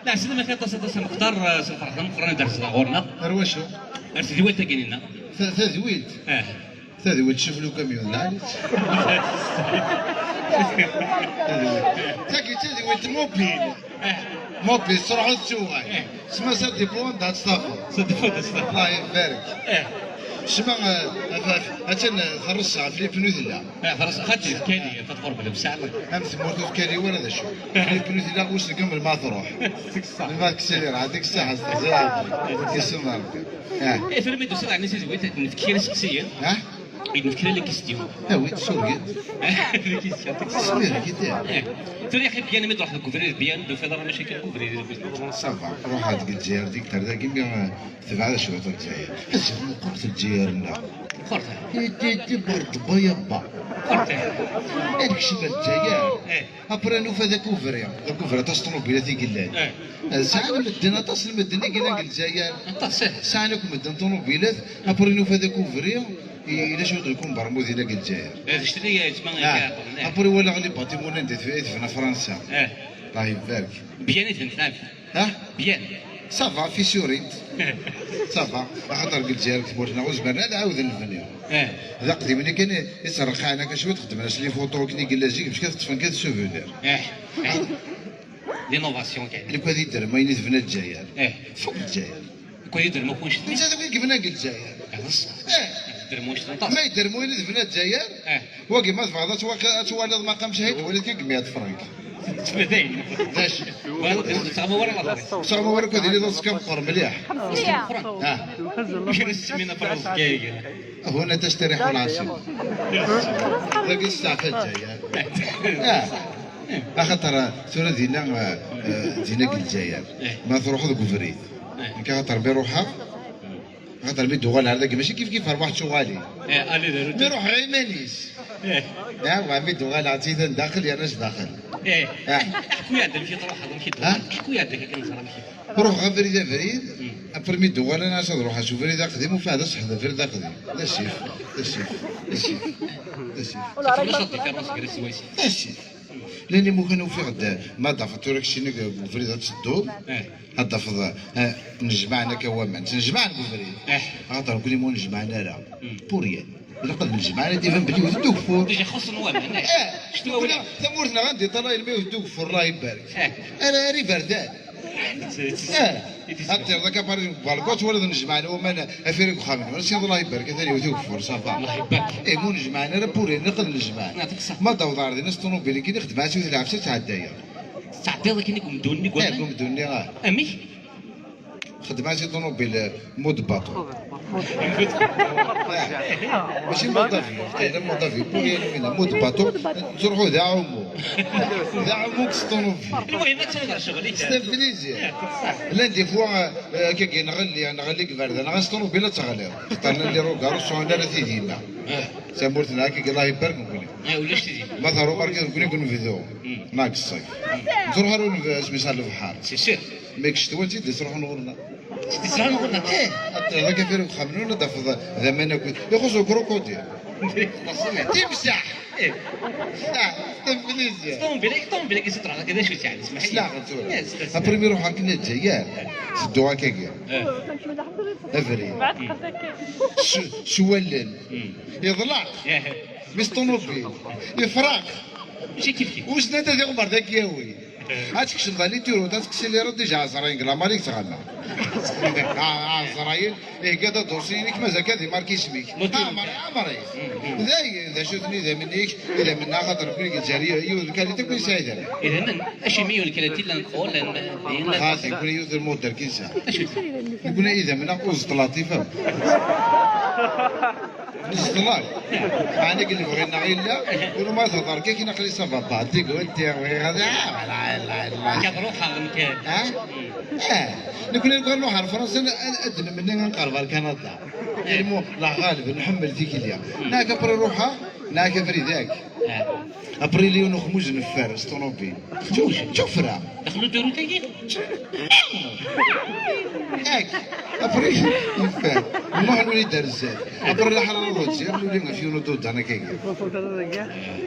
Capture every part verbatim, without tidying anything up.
Lɛeslama-k aṭas, aṭas a Mextar, eh, s lferḥ d ameqqran i d-rseɣ ɣur-neɣ. Ar wacu? Ar tedwilt-agi-nni-nneɣ. Ta-, tadwilt? Eh. Tadwilt, tcuf le camion lɛali. Tagi d tadwilt mobile. Eh. Mobile, tettruḥ ad tuɣal. Eh. Sma ça dépend ad tafeḍ. Ça dépend ad tafeḍ. Allah ibarek. Eh. Sma, eh, attan, eh, terreṣ ɣef les pneus tella. Eh, xaṭi, tefka-d, xaṭi, ɣur-k lebsa. Am tmurt ur tkal i wara d acu. Ɣef les pneus tella, ur s-tgam lma truḥ. Lma teksiliṛ, ɛad deg ssaḥa, s teẓra. Isem Ṛebbi. Eh. Eh, tura mi d-tusiḍ ɛni si tezwit, ad d-nefk kra iseqsiyen? Ah? Ad d-nefk kra les questions. Awi-d, sureg-d. Les questions, les questions. Sureg-d, ya. Eh. Tura, yaxi, byan, mi d-ruḥ deg ubrid, byan, d-tufiḍ ara mačči kan deg ubrid. Ça va, ruḥ deg Lezzayer, deg tar dagi, mi, eh, Tebɛed cwiṭ Lezzayer. Azal meqqret Lezzayer-nneɣ. Meqqret. Iti, iti, berd bayabba. Meqqret. Ad nekcem ar Lezzayer. Eh. Après nufa d akubri. D akubri aṭas ṭunubilat i yellan. Eh. Eh, sɛan medden aṭas n medden i yellan deg Lezzayer. Aṭas, eh. Sɛan akk medden ṭunubilat. Après nufa d akubri. I-, ila cwiṭ n lkumber mudin deg Lezzayer. Eh, d cetri yettma. Ah. Après walaɣ les bâtiments anda i tebna Fransa. Eh. Allah ibarek. Byan i tebna. Ha? Byan. Ça va, fissurint. Ça va. Axaṭer deg Lezzayer, deg tmurt-nneɣ, ur zmiren ad ɛawden lebni. Eh. D aqdim-nni kan i, i ttreqqɛen akka cwiṭ, xedmen-as les photos akken i yella zik, bac kan teṭṭfen kan souvenir. Eh. Eh. L'innovation kan. Nekk ad idrem ayen i tebna Lezzayer. Eh. Fuk Lezzayer. Nekk ad idrem akk annect-nni. Netta d akk i yebna deg Lezzayer. Eh, d ṣṣeḥ. Eh. Idrem annect-nni aṭas. Ma idrem wayen i tebna Lezzayer, eh. Wagi ma tebɣiḍ ad twa-, ad twaliḍ maqam Cahid, wali kan deg meyya frank. D acu? Ur tettɣama wara laxer. Ur tettɣama wara, ad iliḍ aẓekka meqqer mliḥ. Ah. Amek ara s-semmin afransiki? هنا تستريح العاصمة. Dagi testeɛfa Lezzayer. Ah. Axaṭer, ah, tura dinna, ah, ah, dinna deg Lezzayer. Ma truḥeḍ deg ubrid. Nekk axaṭer mi ruḥeɣ, Axaṭer mi d-uɣaleɣ ar dagi, mačči kif kif rrwaḥ d tuɣalin. Eh, allez, de retour. Mi ruḥeɣ iman-is. Eh. Ah, wa, mi d-uɣaleɣ, d titan daxel, yerna s daxel. Eh. Ah. Ḥku-yaɣ-d amek i truḥeḍ, amek i d-tuɣaleḍ. Ah? Ḥku-yaɣ-d akken ad nẓer amek i. Ruḥeɣ abrid, abrid, après mi d-uɣaleɣ, as ad ruḥeɣ s ubrid aqdim, ufiɣ d aseḥd abrid aqdim. D asif, d asif, d asif, d asif. Tafransat d tafransat gar-as d wasif. D asif. Llan imukan ufiɣ-d, ma d-afeḍ tura keččini deg ubrid ad tedduḍ. Eh. Ad d-tafeḍ, eh, nejmaɛen akka waman. Ttnejmaɛen deg ubrid. Eh. Axaṭer nekkni ma ur nejmaɛen ara. Hmm. Pour rien. Ilaq ad nejmaɛen, ad d-iban belli iwet-d ugeffur. Déjà xuṣṣen waman, eh. Eh, kečč tura tamurt-nneɣ anda iṭala ilmi iwet-d ugeffur, Allah ibarek. Eh. Ara, ara iberdan. Eh. Ad tiriḍ akka par exemple, balkwa twalaḍ nejmaɛen waman afir deg uxxam-nwen. Ad tiniḍ Allah ibarek, atan iwet ugeffur, ça va. Allah ibarek. Eh, ma ur nejmaɛen ara, pour rien, ilaq ad nejmaɛen. Yɛṭik ṣṣeḥ. Ma d-awḍeɣ ar din, s ṭunubil-ik, xedmeɣ-as yiwet lɛefsa, ttɛeddayeɣ. Tettɛeddiḍ akken deg umdun-nni deg waman? Eh, deg umdun-nni, ah. Amek? Xedmeɣ-as i ṭunubil, eh, mode bateau. Mačči mode avion, qlil mode avion, pour rien, mode bateau. Ttruḥu d aɛumu. D aɛumu deg ṭunubil. Lmuhim, ad tiliḍ ɣer ccɣel-ik. C'est un plaisir. Llan des fois, eh, akkagi nɣelli, nɣelli deg iberdan, neɣ s ṭunubil ad teɣliḍ. Xaṭer nnan les roues-garous ur sɛin ara tidima. Eh. Tamurt-nneɣ akkagi, Allah ibarek nekkni. Eh, ulac tidima. Ma teṛwa market nekkni deg unebdu. Hmm. Neɣ deg ṣṣif. Ntruḥ ar unebdu, asmi s lebḥer. C'est sûr. Mais deg ccetwa, d tidet, ttruḥun ɣur-neɣ. Ttruḥun ɣur-neɣ, eh. Ad terreḍ akka fir uxxam-nwen, ad d-tafeḍ d aman akked, ixuṣṣ ukrukudir. Timsaḥ. Eh. Ah, ṭṭunubil-agi, ṭṭunubil-agi, s ṭṭrad-agi, d acu-tt, yeɛni, smaḥ-iyi. Slaɣ tura. Eh, s-, s-, Après mi ruḥeɣ akken Lezzayer, tedduɣ akkagi. Eh. Abrid. S-, s wallen. Hmm. Iḍlaq. Eh. Mi s ṭunubil. Ifraq. Mačči kif kif. Wissen anta tiɣmert ad k-yawi. Ad tkecmeḍ ɣer les turutes, ad teksilireḍ déjà ɛezrayen deg lamar i yettɣama. Ah, ɛezrayen, ihegga-d aḍusi-inek, mazal kan di marka isem-ik. Moteur. Ɛmer, ɛmer-it. Mm, mm. Dayen, d acu-ten idammen-ik? Idammen-a, axaṭer nekkni deg Lezzayer, yiwet n lkaliti ur nesɛi idammen. Idammen? Acimi yiwet n lkaliti llan qul, llan din, llan. Xaṭi, nekkni yiwet n lmudder kan nesɛa. Acu-t? Nekkni idammen-a ur ẓeṭṭ laṭif akk. Neẓḍel akk. Ɛni deg lebɣi-nneɣ yella? Ur ma thedder kan, aql-i ça va pas, tikkelt, bɣiɣ ad, ah, voilà, voilà, voilà. Nekk ad ruḥeɣ, nekk. Ha? Eh, nekkni nebɣa nruḥ ar Fransa, ad, ad nmenni ad nqerreb ar Kanada. Ilmu, la ɣaleb, nḥemmel tikli. Nekk après ruḥeɣ, Nɛak abrid-ak. Après, yiwen uxmuj neffer s ṭunubil. Xmuj? D tuffra. Daxel n uturut-agi? Ak. Après, neffer. Nruḥ nuli-d ar zdat. Après, laḥal ara nruḥ zdat, nuli ɣef yiwen ududan akkagi.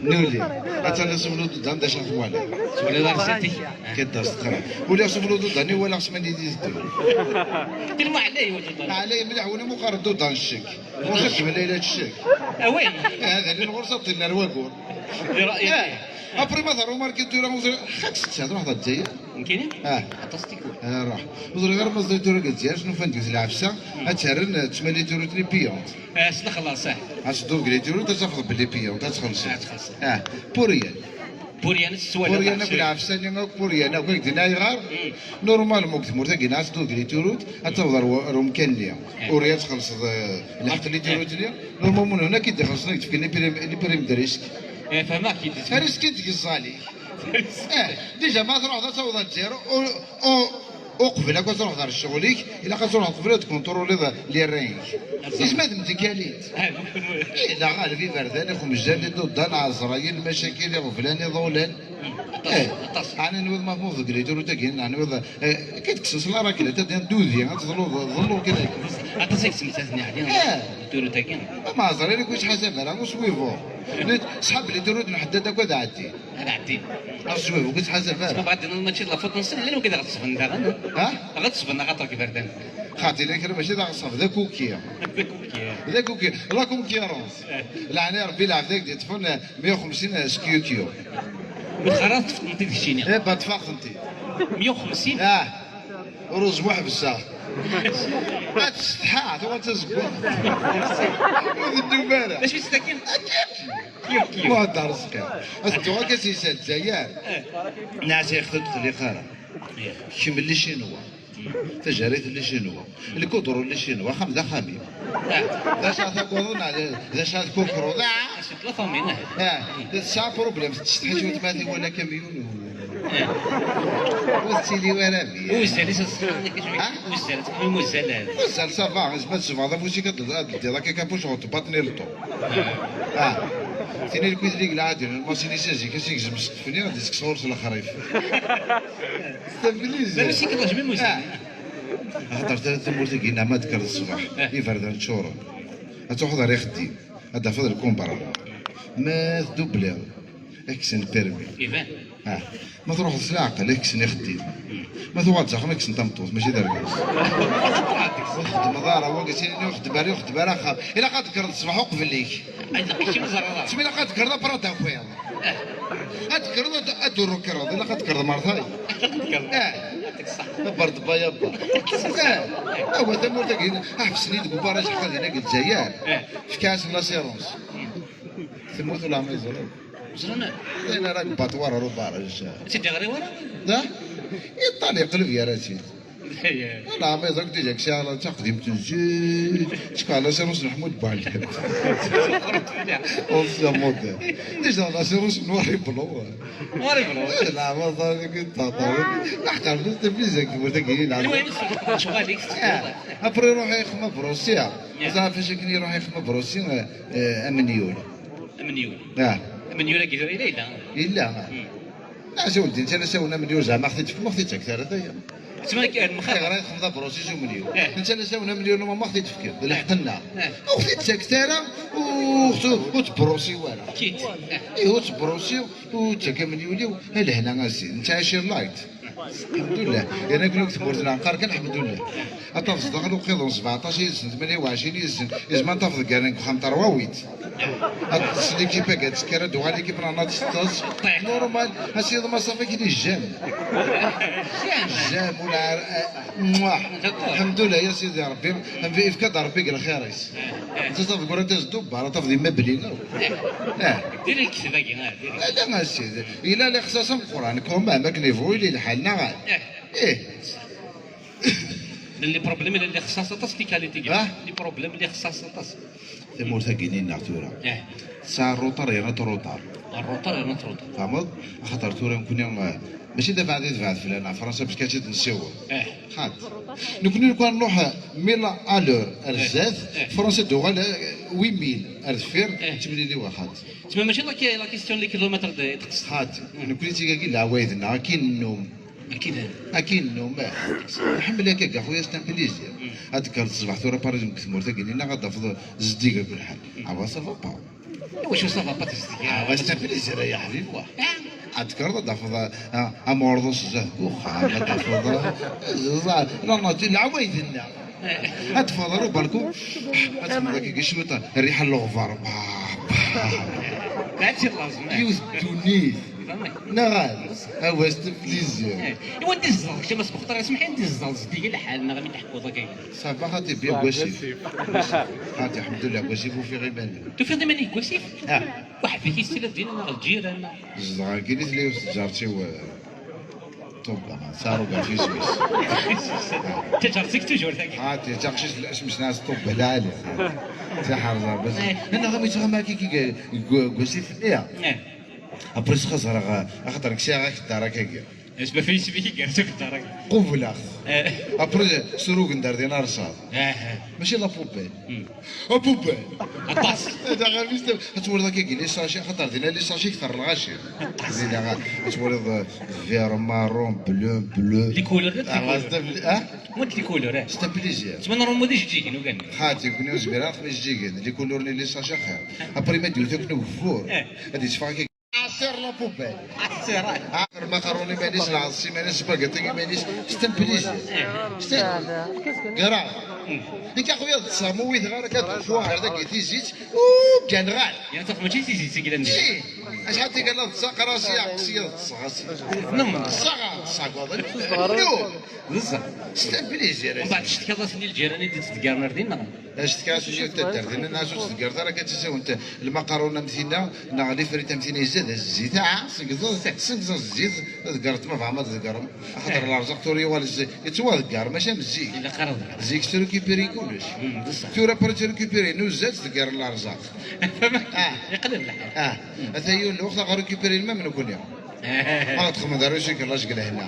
Nuli. Atan asufel ududan d acu twala. Twala rrset-ik. Keddas txra. Uli asufel ududan, i walaɣ ssmani di zdat. Tellement ɛlay ududan. Ɛlay mliḥ, wala muqar ududan ccek. Ur xeddem layla ccek. Ah oui. Hada lin ɣur-s aṭṭin ar wagur. Après, ma terrumarki tura, xak setta, truḥ d Lezzayer. Nekkini? Ah. Aṭas tikwal. Ah, ruḥ. Ur ẓriɣ ara ma ẓriɣ tura deg Lezzayer, acu nufan deg lɛefsa, ad terren, eh, ttmali turut-nni payante. Ah, s lexlaṣ, ah. Ad tedduḍ deg liturut, ad tafeḍ belli payante, ad txellṣeḍ. Ah, txellṣeḍ. Ah, pour rien. Pour rien, ad tettwaliḍ. Pour rien akk lɛefsa-nni akk, pour rien akk, ak d-nniɣ ayɣer? Normal, ma deg tmurt-agi, ad tedduḍ deg liturut, ad tafeḍ ar wa-, ar umkan-nni. Eh. Ur ad txellṣeḍ, eh, lḥeqq n liturut-nni. Normal, mun huna ki d-ixellṣen, ad k-d-fken les primes, les primes de risque. Eh, fehmeɣ ki d-. Risque i d-geẓẓal-ik. Eh, déjà, ma truḥeḍ ad taweḍ ar Lezzayer, u, u, uqbel akk ad truḥeḍ ar ccɣel-ik, ilaq ad truḥeḍ qbel ad tkunṭruliḍ les reins-ik. Isem ad mdikkalint. Eh, d aɣaleb iberdan, ixemjan, idudan, ɛezrayen, lmacakil, iɣeblan, iḍulan. Aṭas, eh, aṭas. Ɛni nwiḍ ma tmuḍ deg liturut-agi, ɛni nwiḍ, eh, ki d-kksen s la raclette, ad d-, dudi, ad teḍluḍ, ḍellu kan. Aṭas i yettmettaten, yeɛni, eh, liturut-agi. Ma ɛezrayen, ur yettḥasab ara, ur swivuɣ. Ṣḥab liturut n ḥeddad akk ad ɛeddin. Ad ɛeddin. Ar zzwab, ur yettḥasab ara. Ma bɣa d-iniḍ mačči d la faute-nsen, llan wigad ɣeṣben daɣen. Ha? Ɣeṣben axaṭer deg iberdan. Xaṭi, llan kra mačči d aɣeṣṣeb, d akuki. D akuki. D akuki. La concurrence. Eh. Leɛnaya Rebbi, lɛebd ad k-d-yeṭṭfen, eh, meyya u xemsin, eh, s kyukyu. Ur txar ara teṭṭfeḍ-tent-id keččini. Eh, ba, ṭṭfeɣ-tent-id. Meyya u xemsin? Ah. Ur uẓ muḥbes-aɣ. Ma tsetḥa, tuɣal d tazeggaɣt. Ur teddum ara. D acu i tt-takin? Akken. Kyuk, kyuk. Muhedder Ẓqir. Ad dduɣ akka s yisa Lezzayer. Eh. Nɛas ixdem txelliq ara. Eh. Kemm lli Ccinwa. Tajarit lli Ccinwa. Lkudru lli Ccinwa. Axxam d axxam-im. Eh. D acu ara taguḍ, neɣ d acu ara tkukruḍ? Ah. Acu d la famille, eh. Ah. Tesɛa problème. Tettsetḥi cwiṭ ma twala kamyun. Eh. Ur tettili ara mliḥ. Uzzal-is aṣeḥḥa, nekk cwi. Ha? Uzzal, txemmem uzzal, eh. Uzzal, ça va, ma tsebɣeḍ afus-ik ad d-, ad d-teddiḍ akka kapuc ɣer tbaṭni n lṭu. Eh. Ah. Tini lkwid-nni deg lɛadi, lmaṣin-is azik, ad s-igzem ssqef-nni, ad d-isekkes ɣur-s lexrif. Tablize. Drus i k-iɛejben uzzal. Ah. Axaṭer ta-, tamurt-agi, neɣ ma d-tekkreḍ ṣṣbeḥ, eh, iberdan ččuren. Ad truḥeḍ ar ixeddim, ad d-tafeḍ lkumbra. Ma tdubliḍ, ad kksen permis. Iban. Ah. Ma truḥeḍ s leɛqel, ad kksen ixeddim. Ma tuɣaleḍ s axxam, ad kksen tameṭṭut, mačči d argaz. Ur txeddmeḍ ara, wagi sini ur xeddem ara, ur xeddem ara axxam. Ilaq ad d-tekkreḍ ṣṣbeḥ uqbel-ik. Ay, d akken ẓerreḍ. Smi ilaq ad d-tekkreḍ après ad d-takiḍ. Ad d-tekkreḍ ad, ad d-urukreḍ, ilaq ad d-tekkreḍ mertay. Ah. Abar d baya ba. Ah. Awa tamurt-agi, ḥebsen-iyi deg ubaraj ḥqa dinna deg Lezzayer. Fkiɣ-asen l'assurance. Temmut ula ma yeẓra. Ẓran. Ayen ara deg baṭwar ar ubaraj. Ur tt-id-iɣri wara? Da? Iṭṭal iqleb gar-asen. Ala, ma yeẓra déjà ksir la taqdimt n zik. Ttkeɛ l'assurance n Ḥmud Buɛli. On se moque. Déjà l'assurance n Wari Blo. Wari Blo. La, ma ẓra deg ṭaṭa. Laḥqar, d tabizak, tmurt-agi, la. Lecɣal-ik. Ah, après, iruḥ ixdem abrusi. Ẓra fac akken iruḥ ixdem abrusi, eh, eh, amenyul. Amenyul. Ah. Amenyul-agi tura yella, yella. Yella. Hmm. Nɛas i weldin, netta la sawlen amenyul, zeɛma a ɣ-t-id-tefkem, ur ɣ-t-id-ttaket ara, daya. Tma k-, mxir. Ayɣer i txedmeḍ abrusi s umenyu? Eh. Netta la sawlen amenyu, normal ma ɣ-t-id-tefkiḍ, d lḥeqq-nneɣ. Eh. Ur ɣ-t-id-ttaket ara, ur ɣ-t-, ur ttbrusiɣ ara. Kit. Eh. Ih, ur ttbrusiɣ, ur ttak amenyul-iw, a lehna a sidi, nettɛici light. Lḥemdullah. Yerna akken akk tmurt-nneɣ neqqar kan lḥemdullah. Ad tafeḍ daxel uqiḍun sbeɛṭac yid-sen, tmanya u ɛecrin yid-sen, izmer ad tafeḍ gganen deg uxxam terwa wit. Ad teṭṭes l'équipe-agi, ad tekker, ad d-tuɣal l'équipe-nneɣ ad teṭṭes. Normal, a sidi ma ṣafi kini j'aime. J'aime, ula ar-, eh, mwah. Lḥemdullah, ya sidi Rebbi, ifka-d Rebbi deg lxir-is. Netta tafeḍ gur ad d-tazeddu, bara tafeḍ imabli. Eh. Diri lketba-agi, eh, diri. Ala, a sidi. Yella lixṣaṣ ameqqran, quand même, akken yebɣu yili lḥal, neɣ? Eh. Ih. Llan les problèmes, llan lixṣaṣ aṭas, les qualités. Ah? Les problèmes, lixṣaṣ aṭas. Tamurt-agi-nni-nneɣ tura. Eh. Tesɛa rruṭar yerna truṭar. Rruṭar yerna truṭar. Tfehmeḍ? Axaṭer tura nekkni, eh, mačči d abeɛdi tebɛed fell-aneɣ Fransa, parce que ad tt-id-nsiweḍ. Eh. Xaṭ. Nekni nekk nruḥ mille à l'heure ar zdat, Fransa d-uɣal huit mille ar deffir, eh, ttemlili waxaṭ. Tma mačči la, la question n les kilomètres de, teqs. Xaṭ. Nekni tigagi leɛwayed-nneɣ, akin nnum. Akin nnum, eh. Ḥemmel akka, a xuya, c'est un plaisir. Ad tekkreḍ ṣṣbeḥ tura, par exemple, deg tmurt-agi-nni, neɣ ad d-tafeḍ zeddig akk lḥal. Ah, ça va pas. Iwacu ça va pas tezdi? Ah, c'est un plaisir, ya ḥbib, wa. Ah. Ad tekkreḍ ad d-tafeḍ, ah, amurḍus zdat deg uxxam, ad d-tafeḍ, ah, ẓẓa-, la nature, leɛwayed-nneɣ. Eh. Ad teffɣeḍ ar ubalku, ad txedmeḍ akka cwiṭ, rriḥa n leɣbar. Bah, bah. Yiwet ddunit. Neɣ ad, ah, c'est un plaisir. Eh. Iwa anda tzedɣeḍ kečč a Mass Muxtar? Ismeḥ-iyi, anda tzedɣeḍ zeddig lḥal, neɣ mi d-teḥkuḍ akka? Ça va, xaṭi, bien, Wasif. Xaṭi, alḥemdulillah, Wasif, ufiɣ iman-iw. Tufiḍ iman-ik deg Wasif? Ah. Weḥd-k i tettiliḍ dinna neɣ lǧiran? Zedɣeɣ dagi, tella yiwet tǧart-iw, eh, Ṭubba, tesɛa rruga n yisem-is. Taǧart-ik toujours tagi. Ah, d taqcict, asem-is Ṭubba lɛali. Tiḥerẓa, bas. Eh. Anaɣ mi ttɣama kiki deg Wasif-nni. Eh. Après, xaẓreɣ, axaṭer ksɛiɣ akeddar akkagi. Asma fi yisem-ik i yerza akeddar-agi. Qubleɣ. Eh. Après, surugen-d ar din arṣaḍ. Eh, eh. Mačči la poubelle. Hmm. A poubelle. Aṭas. Ad aɣ-, ad twaliḍ akkagi les sachets, axaṭer dinna les sachets kter lɣaci. Aṭas. Dinna ad twaliḍ, eh, vert, marron, bleu, bleu. Les couleurs, les couleurs. Ah, ah? Wwint les couleurs, eh. C'est un plaisir. Tma normalement d ijeǧǧigen, ugan. Xaṭi, nekkni ur nezmir ara ad nexdem ijeǧǧigen. Les couleurs-nni, les sachets xir. Après, ma d-iwet akken ugeffur, eh, ad yetteffeɣ akka. Ater la poubelle. Ater. Ah, lmaqarun iman-is, lɛeḍs iman-is, spaghetti iman-is, c'est un plaisir. C'est un, grave. Nekk a xuya d ṣṣa, ma witeɣ ara akka d-ffɣeɣ ar dagi tizit, u gganeɣ-as. Yerna tafeḍ mačči d tizit i yellan din. Si. Acḥal tikkal ad ttaqraɣ si, aqsi ad ṭṭseɣ, a si. Nemmel. Ṭṭseɣ, ṭṭseɣ, waḍi. Nemmel. D ṣṣeḥ. C'est un plaisir. Mbeɛd tecetkaḍ-asen i lǧiran i d-yettḍeggaren ar din, neɣ? As-tefka asuji n taddart, dinna neɣ ur ttḍeggret ara kan tasawent, lmaqarun am tinna, neɣ lifrit am tinna, yezza-d zzit, ah, sengzeɣ, sengzeɣ zzit, ḍeggret ma bɣam ad tḍeggrem, axaṭer lerẓaq tura yuɣal z-, yettwaḍegger, mačči am zik. Ilaq ara ḍeggreɣ. Zik tettrekupiri kullec. Mm, d ṣṣeḥ. Tura après tettrekupiri, nuzzal tḍeggren lerẓaq. Ah. Yeqleb lḥal. Ah. Ata yiwen lweqt ad ɣ-rekupiri lmam nekni. Ma txedmeḍ ara usikel, rajel hna.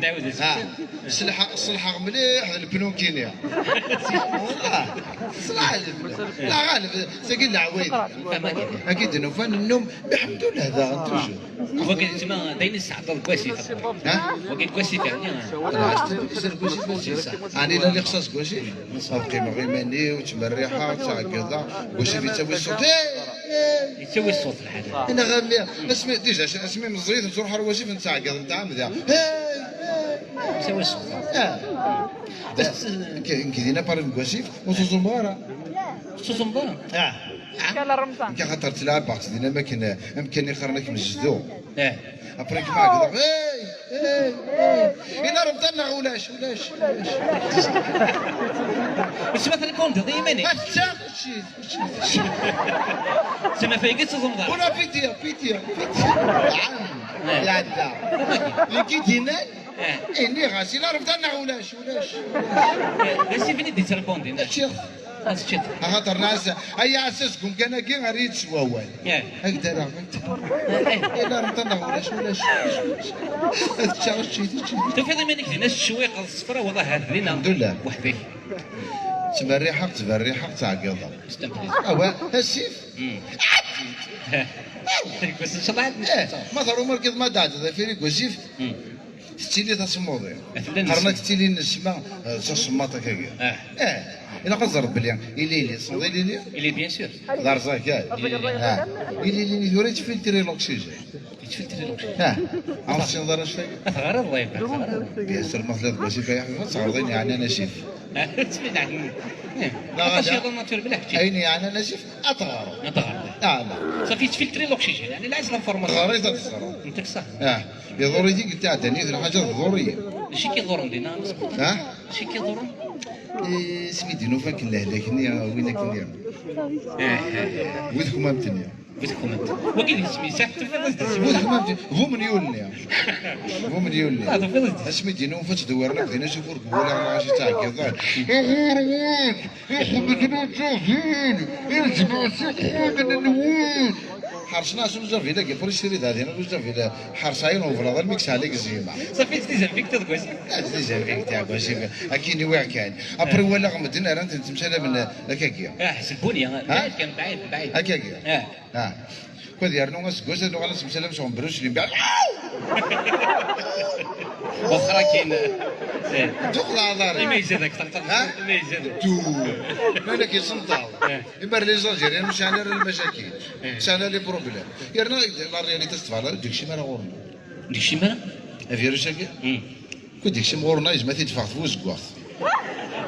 Nɛawed. Ah, ṣleḥ-, ṣleḥeɣ mliḥ d lpnunkini. Wallah, ṣleḥ d lpnun. La ɣaleb, tagi d leɛwayed. Fahmeɣ. Agi d-nufa nennum, lḥemdullah, daɣen toujours. Wagi tma, d ayen i tesɛeddaḍ deg wasif. Ha? Wagi deg wasif, yeɛni? Ɛni la lixṣas deg wasif? Ad qqimeɣ iman-iw, ttmerriḥeɣ, ttɛeggiḍeɣ, deg wasif yettawi ṣṣut. Yettawi ṣṣut lḥal. Neɣ a mmi, asmi, déjà, asmi meẓẓiyit nettruḥ ar wasif nettɛeggiḍ, nettɛamed. Yettawi ṣṣut. Ah. Nekk, nekk dinna pari deg wasif, ur tuẓumeḍ ara. Ur tuẓumeḍ ara? Ah. Kala Remḍan. Nekk axaṭer ttlaɛabeɣ-tt dinna, am akken, am akken i qqaren akken zdu. Eh. Après, nekk ma ɛeggeḍeɣ, hey, hey, hey. Ila Remḍan neɣ ulac, ulac, ulac. Isma trekkundiḍ i yiman-ik? Atta, Tama faygi d tuẓumḍar. Bon appétit, appétit, appétit. Iɛedda. Nekk i d-yennan, eh, iniɣ-as, ila Remḍan neɣ ulac, ulac. Eh, d asif i d-yettrepondin. Ččiɣ. Ad teččeḍ. Axaṭer nɛas, ay aɛessas deg umkan-agi, ar yid s wawal. Eh. Ak d-ara. Eh. Ila Remḍan neɣ ulac, ulac, ulac. Ad ččeɣ, ččit, ččit. Tufiḍ iman-ik dinna s ccwiq, d ṣṣefra, wala ahat dinna. Alḥemdulillah. Weḥd-k. Ttmerriḥeɣ, ttberriḥeɣ, ttɛeggiḍeɣ. Awa, asif. Mm. Ɛeddi-d. Deg wass n ccḍeḥ. Eh, ma teṛum arkiḍ ma d-ɛeddiḍ afiri deg wasif, mm, tettili tasemmuḍi. Qqaren-ak tettili n ssma, eh, d tasemmaḍt akkagi. Ah. Eh, ilaq ad teẓreḍ belli ilili, tessneḍ ilili? Ilili, bien sûr. D arẓag kan. Ilili. Ah. Ilili-nni tura yettfiltri l'oxygène. Yettfiltri l'oxygène. Ah. Ur tessineḍ ara anect-agi? Ad teɣreḍ, wayeḍ, ad teɣreḍ. Bien sûr, ma telliḍ deg wasif, ay aḥbib, ad teɣreḍ ayen yeɛnan asif. Aṭas yeḍran nature mliḥ kečči. Ayen yeɛnan asif, ad teɣreḍ. Ad teɣreḍ. Ah, la. Safi, yettfiltri l'oxygène, yeɛni lɛis l'information. Teɣriḍ ad teẓreḍ. Ntek ṣṣeḥ. Ah, iḍurr-iyi deg tɛeddanit, lḥaǧa tḍurr-iyi. D acu i k-iḍurren dinna? Ah? D acu i k-iḍurren? Eh, asmi d-nufa akken lehlak-nni, win akken-nni. Eh, eh, eh. Bu tekmamt-nni. Bu tekmamt. Wagi d isem-is, ah, tufiḍ-as-d isem. Bu tekmamt, bu menyul-nni. Bu menyul-nni. Ah, tufiḍ-as-d isem. Asmi d-nufa ttdewwiren akk din asufur deg wulaɣ neɣ acu ttɛeggiḍen. Ɣur-wen, ixemmetnen ttazin, ilzem-as ixxamen-nwen. Ḥerṣen-as uzabil-agi, pour issiri da din uzabil, ḥerṣ-ayen ublaḍ almi yesɛa lek zima. Safi, d tizanfik tiɣ wasif. Ah, d tizanfik tiɣ wasif. Akin iwiɣ kan. Après walaɣ medden ara ten-temsalamen akkagi. Ah, ḥseb bunya. Ha? Mbaɛid kan, mbaɛid, mbaɛid. Akkagi. Ah. Ah. Kod yernu aseggas ad nuɣal ad temsalam sɣur Bruce Lee. Mbaɛid. Wexxer akin. Duq leɛḍari. Ima yezad akteṛ. Ha? Ima yezad. Du. Malak isenṭaḍ. Eh. Imar les Algériens ur sɛan ara lmacakil. Eh. Sɛan les problèmes. Yerna la réalité tebɣa ur d-ikcim ara ɣur-neɣ. Ur d-ikcim ara? Avirus-agi? Hmm. Kod ikcim ɣur-neɣ yezmer ad t-id-teffeɣ tbuzeggaɣt.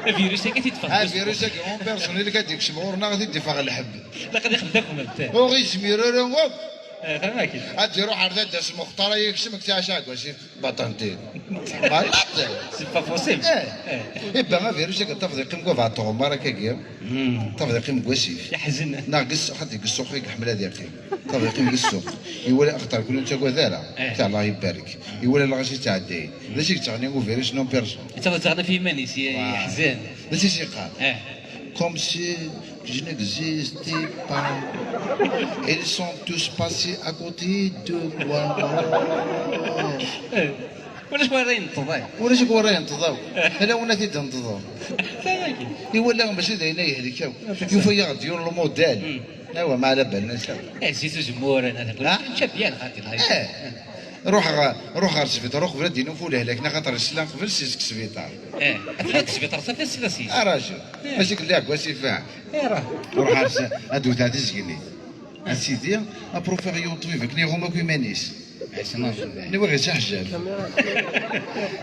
Avirus-agi ad t-id-teffeɣ tbuzeggaɣt. Avirus-agi en personne, ilaq ad d-ikcem ɣur-neɣ ad t-id-iffeɣ lḥebb. Ilaq ad ixdem akk. Ur ɣ-izmir ara akk. Eh, fehmeɣ-ak. Ad iruḥ ar dadda s Muxtar ad yekcem deg tiɛica deg wasif. Baṭantin. Malade. C'est pas possible. Eh. Eh. Iban avirus-agi tafeḍ iqqim deg ubeɛṭu, mara akkagi. Hmm. Tafeḍ iqqim deg wasif. Yeḥzen. Neɣ deg ssuq, ḥadd deg ssuq i iḥemmel ad iqqim. Tafeḍ iqqim deg ssuq. Iwala axaṭer kul ur nettagad ara. Eh. Ta Allah ibarek. Iwala lɣaci ttɛeddayen. D acu i yettɣenni uvirus non person? Yettɣenni ɣef yiman-is, ye-, yeḥzen. D acu i s-yeqqar? Eh. Comme si je n'existais pas. Ils sont tous passés à côté de moi. Eh. Ulac wara yenṭeḍ, eh. Ulac wara yenṭeḍ akk. Ala win ad t-id-neṭḍen. Iwala mačči d ayen ay yehlek akk. Yufa-yaɣ-d yiwen lmudal. Hmm. Awa, ma ala bal nasa. Eh, zzit uzemmur, ana. Ha? Nečča byan, xaṭi, xaṭi. Eh. Ruḥ ɣer, ruḥ ɣer sbiṭar, uqbel ad d-yini ufu lehlak, neɣ xaṭer yesla qbel seg sbiṭar. Eh, ula d sbiṭar, safi, sla seg-s. Araju. Eh. Mačči kelli deg wasif, ah. Eh, ruḥ. Ruḥ ɣer s-, ad d-wteɣ tizginit. A sidi, aprufiɣ yiwen ṭbib akken iɣum akk iman-is. Niwa ɣer si ḥjab.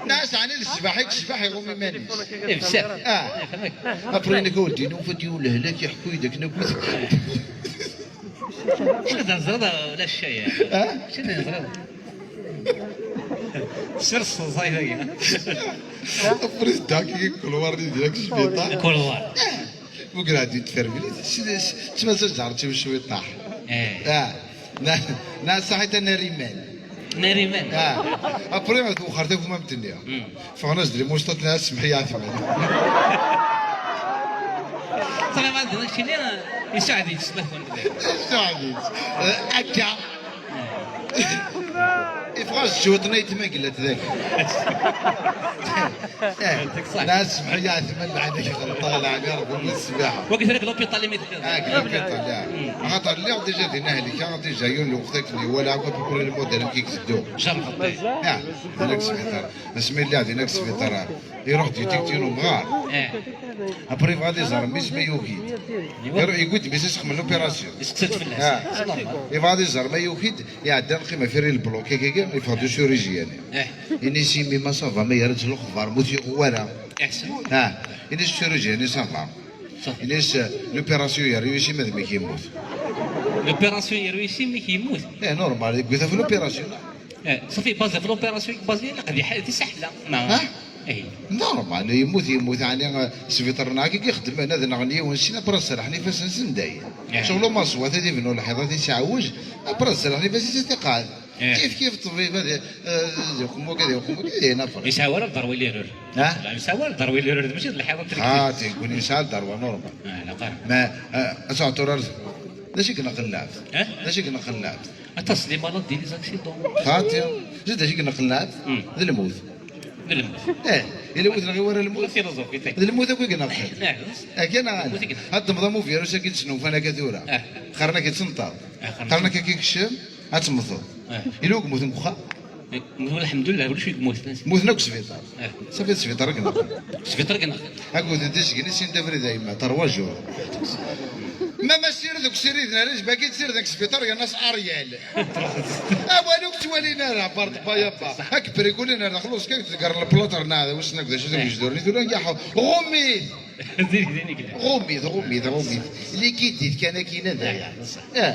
Nas ɛni d ssbaḥ i yecbeḥ iɣum iman-is. Eh, bessaf. Ah. Après nekk ur d-yini ufa-d yiwen lehlak iḥekku-yi-d akken akk. Mačči d anezreḍ wala ccay. Ah? Mačči d anezreḍ. Sers ṣṣay dagi. Après dagi kulwar-nni direct sbiṭar. Kulwar. Bugraɣ-d tfermlit, s, s, ttmazal ẓerret-iw cwiṭaḥ. Eh. Ah. Na, na saḥit a Nariman. Nariman. Ah. Après, twexxer takmamt-nni. Hmm. Ffɣen-as-d lmustaṭ, nna semḥ i Ɛetman. Ṭṭalama d keččini, yesɛed-itt s bakun. Yesɛed-itt. Eh, akka. Ifɣas cwiṭ n aytma gellat dagi. Eh, la semḥ ya Ɛetman, lɛali ɣelṭeɣ, lɛali Rebbi, ssbiḥa. Wagi tura deg l'hôpital imi teddiḍ. Ah, deg l'hôpital, ya. Axaṭer lliɣ déjà dinna helkeɣ, déjà yiwen lweqt akken iwala akk apukul lmodèle amek i iteddu. Jamais. Ya, dinna deg sbiṭar. Asmi lliɣ dinna deg sbiṭar, iruḥ-d yettikti n umɣar. Eh. Après, yebɣa ad iẓer mmi-s ma yuki-d. Iwa- Iru-, yewwi-d mmi-s ad s-xedmen l'opération. Yesteqsa-d fell-as. Ah. C'est normal. Yebɣa ad iẓer ma yuki-d, iɛedda neqqim ɣef iri lblok, akkagi, yeffeɣ-d usuriji-yani. Eh. Ini-s i mmi-m ça va, ma yerra-d lexbar, ma ur t-yuɣ wara. Iḥsen. Ah. Ini-s usuriji-yani ça va. Ṣafi. Ini-s, eh, l'opération yerra-yi-s i ma d mmi-k yemmut. L'opération yerra-yi-s i mmi-k yemmut? Eh, normal, yewwi-t ɣef l'opération. Eh, ṣafi, basé ɣef l'opération, basé, ilaq ad iḥ-, ad isaḥla. Ma- Ha? Eh. Normal, yemmut, yemmut, ɛni, eh, sbiṭar-nneɣ akka i ixeddmen, ad nɣen yiwen sin, après ad serrḥen ifassen-nsen dayen. Eh. Ccɣel umaṣwat ad ibnu lḥiḍ, ad isɛewwej, après ad serrḥen ifassen-nsen, ad t-iqɛed. Eh. Kif kif ṭṭbib, ad i-, eh, ad iqemmuk, ad iqemmuk, ad yenafeq. Yesɛa wara lḍerwa i lirur. Ha? Yesɛa wara lḍerwa i lirur, mačči d lḥiḍ n trektibt. Ah, tinkuni yesɛa lḍerwa, normal. Ah, la qara. Ma, eh, ad tɛeṭṭur ar-, d acu i ineqqen lɛebd? Eh? D acu i ineqqen lɛebd? Aṭas des maladies, des accidents. Xaṭi, zid d acu i ineqqen lɛebd? Hmm. D lmut. D lmut. Eh, yella lmut neɣ iwara lmut? La philosophie, tagi. D lmut akk i ineqqen. Eh, akka neɣ ala? Lmut i ineqqen. Ad d-temḍam uvirus-agi d-snufan akka tura. Eh. Qqaren-ak-id senṭaḍ. Eh, qqaren-ak-id. Qqaren-ak akka ikcem, ad temmteḍ. Eh. Yella wi yemmuten deg uxxam? Eh, lḥemdullah, ulac wi yemmuten. Mmuten akk sbiṭar. Eh. Safi d sbiṭar i ineqqen. Sbiṭar i ineqqen. Akked d isegni sin d abrid a yemma, trois jours. Ma ma sired deg usirid n Ariz, bagi d sired deg sbiṭar, yerna s Ariel. Awal ur k-ttwalin ara, bar de bayaba. Ad k-brigulin ar daxel, uẓekka, deg lplaṭer n aɛdaw, wissen akk d acu d ugejdur-nni, tura yaḥu. Ɣumit! Ɣumit, ɣumit, ɣumit. Likidit kan akkin ad aya. Eh,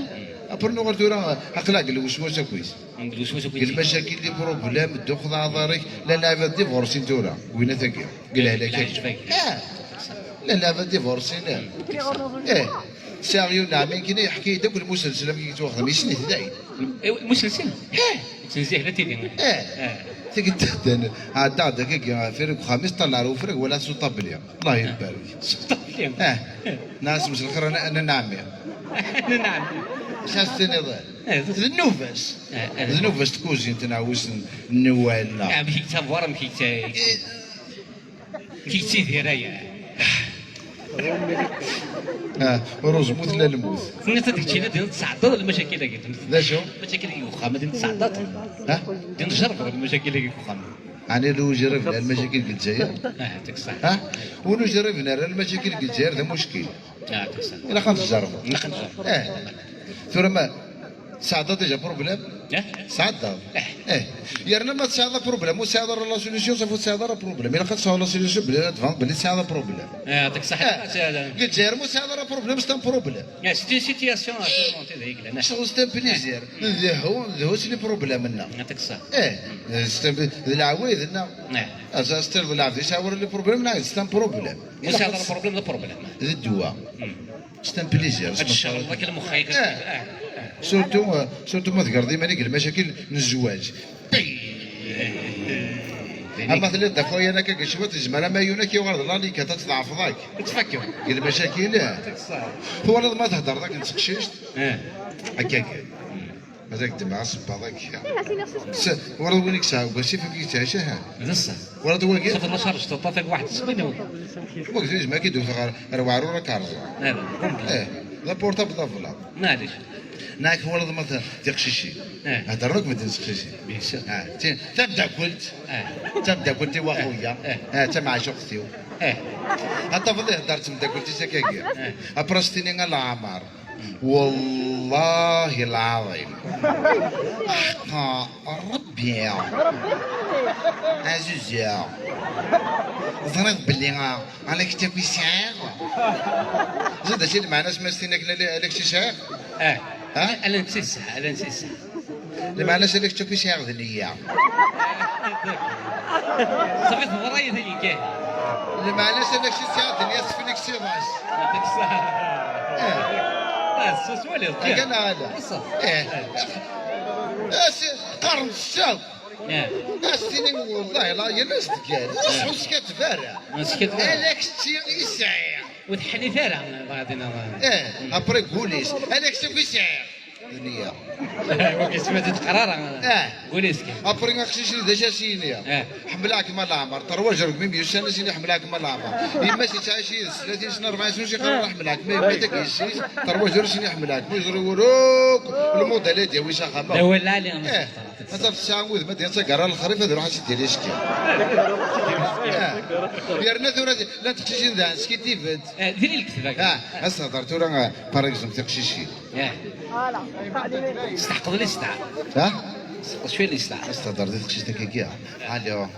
après nuɣal tura, aql-aɣ deg lweswas akkit. Deg lweswas akkit. Deg lmacakil, les problèmes, ddux d aɛḍar-ik, la lɛibad divorcin tura. Winat-agi. Deg lehlak-agi. Ah, la lɛibad divorcin. Eh, sɛiɣ yiwen n ɛemmi nekkini yeḥka-yi-d akk lmusalsel amek i yettwaxdam. Yessen-it dayen. Eh, musalsel? Eh. Yessen ziɣ la tili. Eh. Eh. Tagi d-, ɛeddaɣ-d akkagi, ɣef ufrag uxxam-is, ṭṭalleɣ ar ufrag, walaɣ-t s uṭabli. Allah ibarek. S uṭabli? Eh. Nna-as mselxir, ana, ana n ɛemmi. Ana n ɛemmi. Acu as-tiniḍ? Eh, d nnuba-s. Eh, eh. D nnuba-s tkuzint neɣ wissen nniwa-nneɣ. Eh, amek i yettabar, amek i yetta-, amek i yettidir aya? Ah, ur uzmut la lmut. Tenniḍ ad keččina din tesɛeddaḍ lmacakil-agi. D acu? Lmacakil-agi deg uxxam, din tesɛeddaḍ. Ha? Din tjerrbeḍ lmacakil-agi deg uxxam. Ɛni ur jerriben ara lmacakil deg Lezzayer? Ah, tek ṣṣeḥ. Ha? Ur jerriben ara lmacakil deg Lezzayer, d amuckil. Ah, tek ṣṣeḥ. Ilaq ad tjerrbeḍ. Ilaq ad tjerrbeḍ. Eh. Tura ma tesɛeddaḍ déjà problème? Eh? Tesɛeddaḍ. Eh. Eh. Yerna ma tesɛiḍ problème, ur tesɛiḍ ara la solution, safi ur tesɛiḍ ara problème. Ilaq ad tesɛuḍ la solution, belli ad tbaneḍ belli tesɛiḍ problème. Eh, tek ṣṣeḥ. Eh. Deg Lezzayer ma ur tesɛiḍ ara problème, c'est un problème. Eh, c'est une situation à surmonter, d ay yellan. Ccɣel c'est un plaisir. Dehhu, dehhu s les problèmes-nneɣ. Eh, tek ṣṣeḥ. Eh, c'est un pla-, d leɛwayed-nneɣ. Eh. Aza, c'est-à-dire d lɛebd yesɛa wala les problèmes, neɣ c'est un problème. Ur tesɛiḍ ara problème, d problème. D ddwa. C'est un plaisir. Ad tcerḍeḍ akk lmex-ik. Eh. Eh. Surtout, eh, surtout ma tegreḍ iman-ik deg lmacakil n zzwaǧ. Ama tella d afayan akka deg cwiṭ, yezmer amayun ad k-yuɣal d lalikat, ad tḍeɛfeḍ akk. Ad tfakkeḍ. Deg lmacakil, eh. Twalaḍ ma theddreḍ akken d teqcict? Eh. Akka kan. Ad ak-ddmeɣ asebbaḍ akka. S-, twalaḍ win i yesɛa deg wasif amek i yettɛic, aha. D ṣṣeḥ. Twalaḍ wagi? Xaṭer la charge teṭṭaf ak waḥed ssmina. Wagi yezmer ad k-id-wteɣ ar, ar weɛrur ad k-rẓeɣ. Eh, d aportabl d ablaḍ. Maɛlic. Neɣ twalaḍ ma t-, tiqcicin. Eh. Heddren akk medden s teqcicin. Bien sûr. Ah, ti-, tamdakkelt. Eh. Tamdakkelt-iw a xuya. Eh. Ah, d tamɛacuqt-iw. Eh. Ad tafeḍ ihedder d temdakkelt-is akkagi. Eh. Après s-tini a leɛmer. Wallahi lɛaḍim. Ḥqa Rebbi. Azuza. Ẓriɣ belli, ah, ala kečč akk i sɛiɣ. Ẓriɣ d acu i lmeɛna-s ma s-tini akken ala, ala kečč i sɛiɣ? Eh. Ha? Ala netta i sɛiɣ, ala netta i sɛiɣ. Lmeɛna-s ala kečč akk i sɛiɣ d nniya. Safi teḍra-yi tagi kan. Lmeɛna-s ala kečč i sɛiɣ d nniya, tesfenksiḍ-as. Yɛṭik ṣṣeḥḥa. Eh. Ah, s-, s-, wali, akka neɣ ala? Ṣṣeḥ. Eh. Eh. As-, qqaren-d ṣṣeḥ. Eh. As-tini wallahi la, yal ass deg-, ur sḥuskat ara. Ur sḥuskat ara. Ala kečči i sɛiɣ. Ur teḥnit ara, baɛdin. Eh, après gul-is. Ala kečči akk i sɛiɣ. D nniya. Wagi sma teqrara. Eh. Gul-is kan. Après aqcic-nni d acu as-yini? Eh. Ḥemmleɣ-kem a leɛmer. Terwa jergmim yussan as-yini ḥemmleɣ-kem a leɛmer. Yemma-s yettɛic yid-s tlatin sna, rebɛin sna, ur s-yeqqar ara ḥemmleɣ-kem. Ma yemma-t-agi yessi-s, terwa jergmim as-yini ḥemmleɣ-kem. Ur yeẓri wara akk lmudal ad yawi s axxam. D awal lɛali. Eh. Ad taf tesɛa udem ad d-yettagar ar lexrif ad iruḥ ad s-d-yali ackal. Eh. Yerna tura llant teqcicin da, skidibent. Eh, diri lekdeb-agi. Ah, ad s-tehder tura, eh, par exemple, tiqcicin. Eh. Steɛqed listeɛ. Ha? Steɛqed cwiya listeɛ. Ad s-tehder di teqcict akkagi. Alo.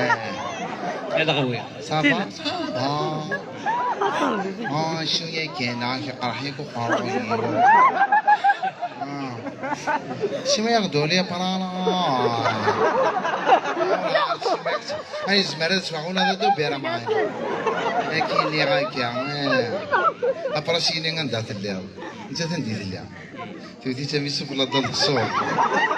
Eh. Ad ɣwi. Ça va? Ah. Ah, cwiya kan, ah, iqerḥ-ik uqerruy-iw. Ah. Cwiya ɣduli, prana. Ay, yezmer ad sweɣ ula d adubir, a mɛani. Akken nniɣ akka, eh. Après s-yini anda telliḍ. Nettat anda i tella. Tewti-tt am isufella d lqesur.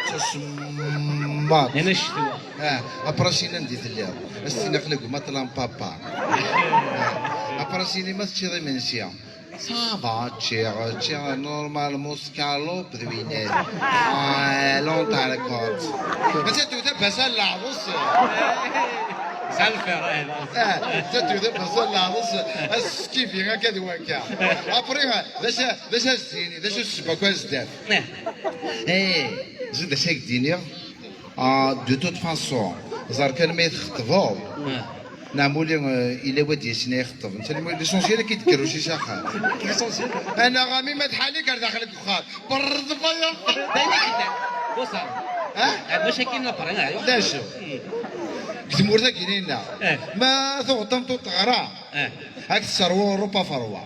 Tasemmaḍt. Yana ccetwa. Ah, après s-yini anda i telliḍ. As-tini aql-i deg umaṭla n papa. Ah, après s-yini ma teččiḍ imensi. Ça va, ččiɣ, ččiɣ normal, muscalope d winat. Ah, longtemps. Atta tewta basa n leɛḍes. Sɛa lxir, eh. Ah, atta tewta basa n leɛḍes. Askifi akka d wakka. Après, d acu, d acu as-d-tini, d acu ssebba akk azdaf? Eh. Eh, zid acu ak-d-iniɣ? Ah, de toute façon, ẓer kan ma i txeṭbeḍ. Ah. Neɣ muli, eh, ila wad yasini ixeṭṭeb. Netta lmu-, l'essentiel ad k-id-kerruci s axxam. L'essentiel. Anaɣ a mmi ma d ḥali gar daxel deg uxxam. Berrḍ faya. D ayen i yellan. Bus-a. Ha? Ah, maca akken la prin, aywa. D acu? Hmm. Deg tmurt-agi ninna. Eh. Ma tuɣeḍ tameṭṭut teɣra. Eh. Ad k-tesserwu Europa ferwa.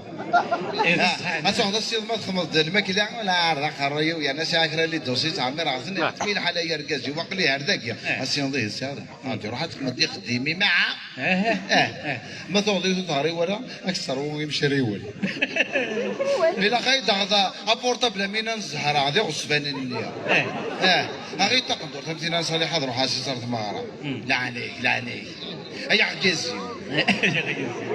Eh, ah, ṣṣeḥ. Ad tuɣeḍ assiḍ ma txedmeḍ-d lmakla, la ar d aqerruy-iw, yerna sɛiɣ kra li dosi ttɛemmireɣ-ten, ah, tmi lḥala i argaz-iw, aql-i ar dagi. Eh. Assiḍ-ihi sɛiɣ. Ah, ruḥ ad txedmeḍ ixeddim-im, ah. Eh, eh, eh. Ma tuɣeḍ yiwet ur teɣri wara, ad k-tesserwu imcariwen. Ilaq ad yi-d-taɣeḍ apurṭabl am win n Zahra d iɣezzfanen-nni. Eh. Eh. Aɣ-iyi-d taqendurt am tinna n Ṣaliḥa ad ruḥeɣ ass-is ar tmeɣra. Hmm. Leɛnaya-k, leɛnaya-k. Ay argaz-iw.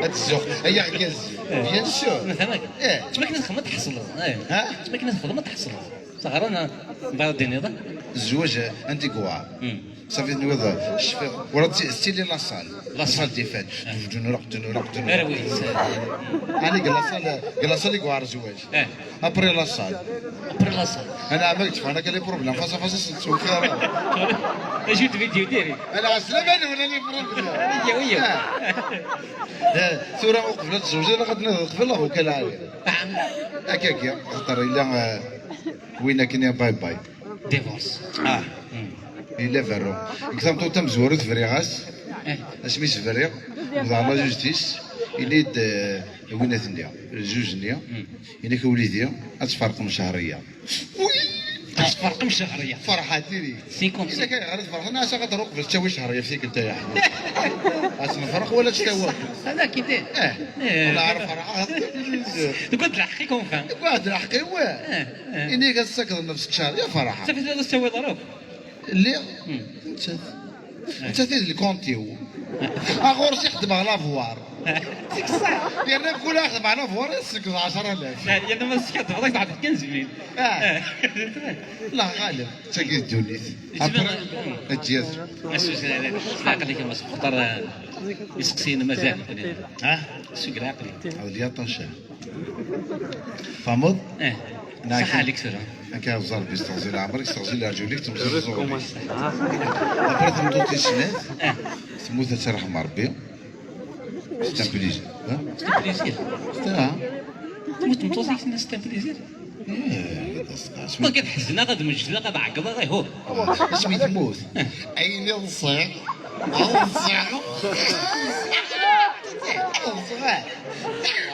Ad tzuxx, ay argaz-iw. Eh. Bien sûr. Tma-, tama-, eh. Tma akken ad txedmeḍ ad tḥeṣleḍ. Eh. Ha? Tma akken ad txedmeḍ ad tḥeṣleḍ. Teɣra neɣ mbeɛd ad d-tiniḍ? Zzwaǧ, anda i yewɛer? Hmm. Safi tenwiḍ, cfiɣ, ur ad tt-, tettili la salle. La salle des fêtes. Dunuraq, dunuraq, dunuraq. Ara wi. Ani deg la salle, deg la salle i yewɛer zzwaǧ. Eh. Après la salle. Après la salle. Ana ɛemma deg tteffɣen akka les problèmes face à face, ad sen-ttuɣ xir. Acu d vidéo diri? Ana ɛeslama nwen a les problèmes. Iya, iya. Eh. Eh, tura uqbel ad tzewǧeḍ, ilaq ad tnadiḍ qbel avocat lɛali. Akkagi, axaṭer yella, eh, win akken i bye bye. Divorce. Ah. Hmm. Yella berru. Deg tameṭṭut tamezwarut briɣ-as. Eh. Asmi s-briɣ, wwḍeɣ la justice, ini-d, eh, win-nni, juge-nni, hmm, ini-k a wlidi, ad tferqem Cahriya. Oui! Ad tferqem Cahriya. Ferḥeɣ diri. C'est comme ça. Ini-k ayɣer ad ferḥeɣ? Nasa ad ruq bas ttawi Cahriya f tikkelt ay aḥbib. Ad nefreq wala ad ttawi. Ala kiti. Eh. Eh. Wala ar ferḥeɣ. Deg wad lḥeqq-ik, enfin. Deg wad lḥeqq-iw. Eh. Eh. Ini-k ad tessakdeḍ nnefs Cahriya, ferḥeɣ. Safi tura ur tettawiḍ ara akk. Lliɣ, hmm, nettat. Eh. Nettat i d lkont-iw. Eh. Ɣur-s i xeddmeɣ lavoir. Eh. Yerna mkul a xedmeɣ lavoir, ad sekdeɣ ɛecra alaf. Eh, yerna ma teskadbeḍ, ad k-d-ɛṭiɣ quinze mille. Ah. Eh. La ɣaleb, d tagi d ddunit. Yettban. Après, hmm, eǧǧ-as. Asus, eh, aql-ik a Mass Muxtar, eh, iseqsiyen mazal. Ha? Seg leɛqel. Hada lyaṭac. Tfehmeḍ? Eh. Neɣ ṣaḥḥa akken, alik tura. Akka ẓer bi steɣzi leɛmer-ik, steɣzi lerǧul-ik, temẓi tẓuri. Après tmeṭṭut tis snat, eh, temmut ad tt-yerḥem Rebbi. C'est un plaisir. Ha? C'est un plaisir. C'est un. Temmut tmeṭṭut-ik, tenna c'est un plaisir. Eh, d aseqqa. Ma ad ḥezneɣ, ad meǧleɣ, ad ɛeggḍeɣ, ihuh. Asmi temmut. Ayen i ḍsiɣ. Ḍsiɣ. Ḍsiɣ.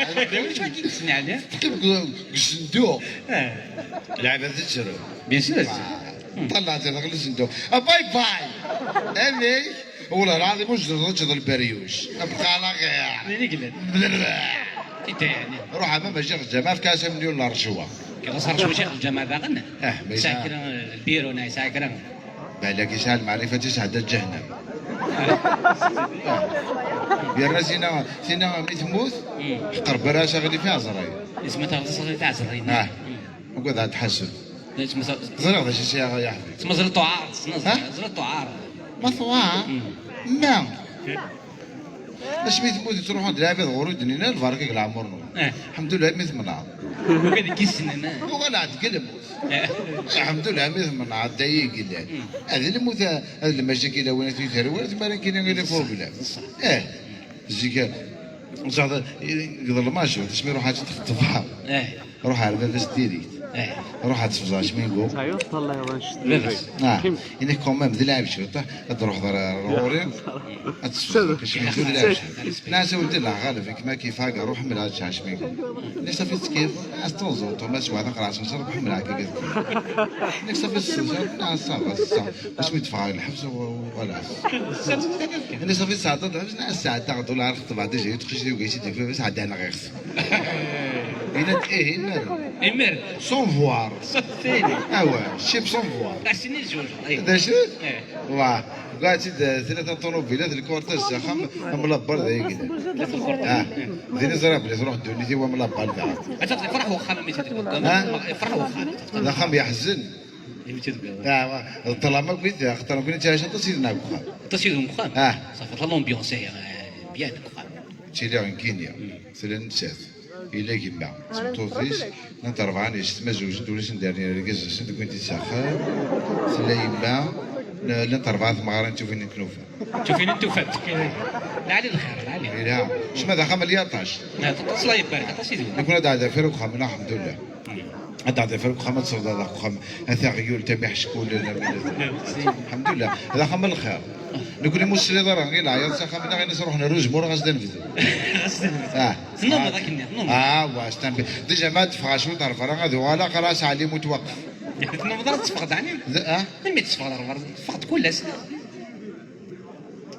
D acu akka i d-tesneɛli? Teqqim deg, deg usenduq. Eh. Lɛibad tettru. Bien sûr. Ah, ṭṭalɛet daxel usenduq. Ah, bye bye. Amek? Wala lɛaḍim ur tezreḍ ad teččeḍ lberyuc. Abqala ɣir. Din i yellan. Bderreɛ. Tita yani. Ruḥ ama maci ɣer lǧameɛ, efk-as amelyun n rrejwa. Kra s rrejwa maci ɣer lǧameɛ daɣen? Ah, ma yesɛa kra lbiru, neɣ yesɛa kra. Balak yesɛa lmeɛrifa, ad tt-isɛedda ǧahennam. Ah. Yerna tina, tina mi temmut, hmm, ḥqer bara aɣilif i ɛezray. Isma taɣeḍ aɣilif i ɛezray. Ah. Hmm. Ugad ad tḥaseb. Ẓriɣ d acu i sɛiɣ, ya ḥbib. Tmeẓriḍ tuɛareḍ, tmeẓriḍ, ha? Tmeẓriḍ tuɛareḍ. Ma tuɛaṛ? Mm. Ma? Asmi temmut, ttruḥun-d lɛibad ɣur-i, ur d-nnin ara lbaraka deg leɛmur-nwen. Eh. Lḥemdullah, mi temneɛ. Uɣal deg isnen, eh. Uɣal deg lmut. Eh. Lḥemdullah, mi temneɛ, d aya i yellan. Mm. Ad lmut, ad lmacakil a win ad t-yetterwi, ar tmara n kini i les problèmes. Ṣṣeḥ. Eh. Zik, ẓer, deg ḍelmac, asmi ruḥ ad tt-texṭefa. Eh. Ruḥ ar baba-s direct. Eh. Ruḥ ad tefẓeḍ acmingu. Ayo, teṭṭalayeḍ anect-, baba-s. Ah, ini-k quand même, d lɛib cwiṭ, ad d-ruḥeḍ ar, ar ɣur-i, ad tefẓeḍ acmingu, d lɛib cwiṭ. Nɛas a weldi, la ɣaleb, ik ma kif haga, ruḥ ḥemmel ad teččeḍ acmingu. Ini-k صافي تكيف, ah, s temps en temps, ma teswiɛt aqerɛa s nṣer, ruḥ ḥemmel akka. Ini-k صافي s-, ah, ça va, ça. Asmi d-ffɣeɣ lḥebs, u-, u-, voilà. Ini-k صافي tesɛeddaḍ lḥebs, nɛas sɛeddaɣ-d, wala ɛerq ṭṭbeɛ déjà, yutqec di wegris i d-yefra, bas ɛeddaneɣ iɣes. Yenna-d ih, imir. Imir. Sans voir. Sans voir. Awa, chip sans voir. Ass-nni zuǧ. D acu? Eh. Wa, gati d tlata ṭunubilat, lkurtas s axxam, am labal d ayeglan. Tlata lkurtas. Ah, din i ẓriɣ belli truḥ ddunit-iw am labal daɣ. Ad tafeḍ ifreḥ wexxam, mi tt-id-tewweḍ. Ha? Ifreḥ wexxam. D axxam yeḥzen. Imi tt-id-tewweḍ. Ah, wa, ṭṭlam akk i d, axaṭer nekkni nettɛic aṭas yid-neɣ deg uxxam. Aṭas yid-neɣ deg uxxam? Ah. Ṣafi, l'ambiance, eh, bien deg uxxam. Ttiliɣ nekkini, tella nettat. Yella gma, d tmeṭṭut-is, llant rebɛa n yessetma zewǧent, ulac n derni argaz-nsen, deg win s axxam, tella yemma, n-, llant rebɛa temɣarin d tufin n tnufa. Tufin n tufat. Lɛali lxir, lɛali. Ila, cma d axxam n lyaṭac. Aṭas, la yebbarek, aṭas yid-wen. Nekni ad d-ɛedda fir uxxam, lḥemdullah. Ad d-ɛedda fir uxxam, ad tṣebdeḍ axxam, a taɣyult, a miḥeckulen, a mi-, lḥemdullah, d axxam n lxir. Nekni mu tesliḍ ara i leɛyaḍ s axxam-nneɣ, ini-as ruḥen ar uzemmur, ɣas d anebdu. Ɣas d anebdu. Ah. Tennummeḍ akken-nni, tennummeḍ. Ah, wa, stampi. Déjà ma teffɣeɣ cwiṭ ar berra, ad uɣaleɣ ɣer Ass Ɛli Mutwaqef. Tennummeḍ ara teffɣeḍ, ɛni? D-, ah? Melmi teffɣeḍ ar berra? Teffɣeḍ kul ass.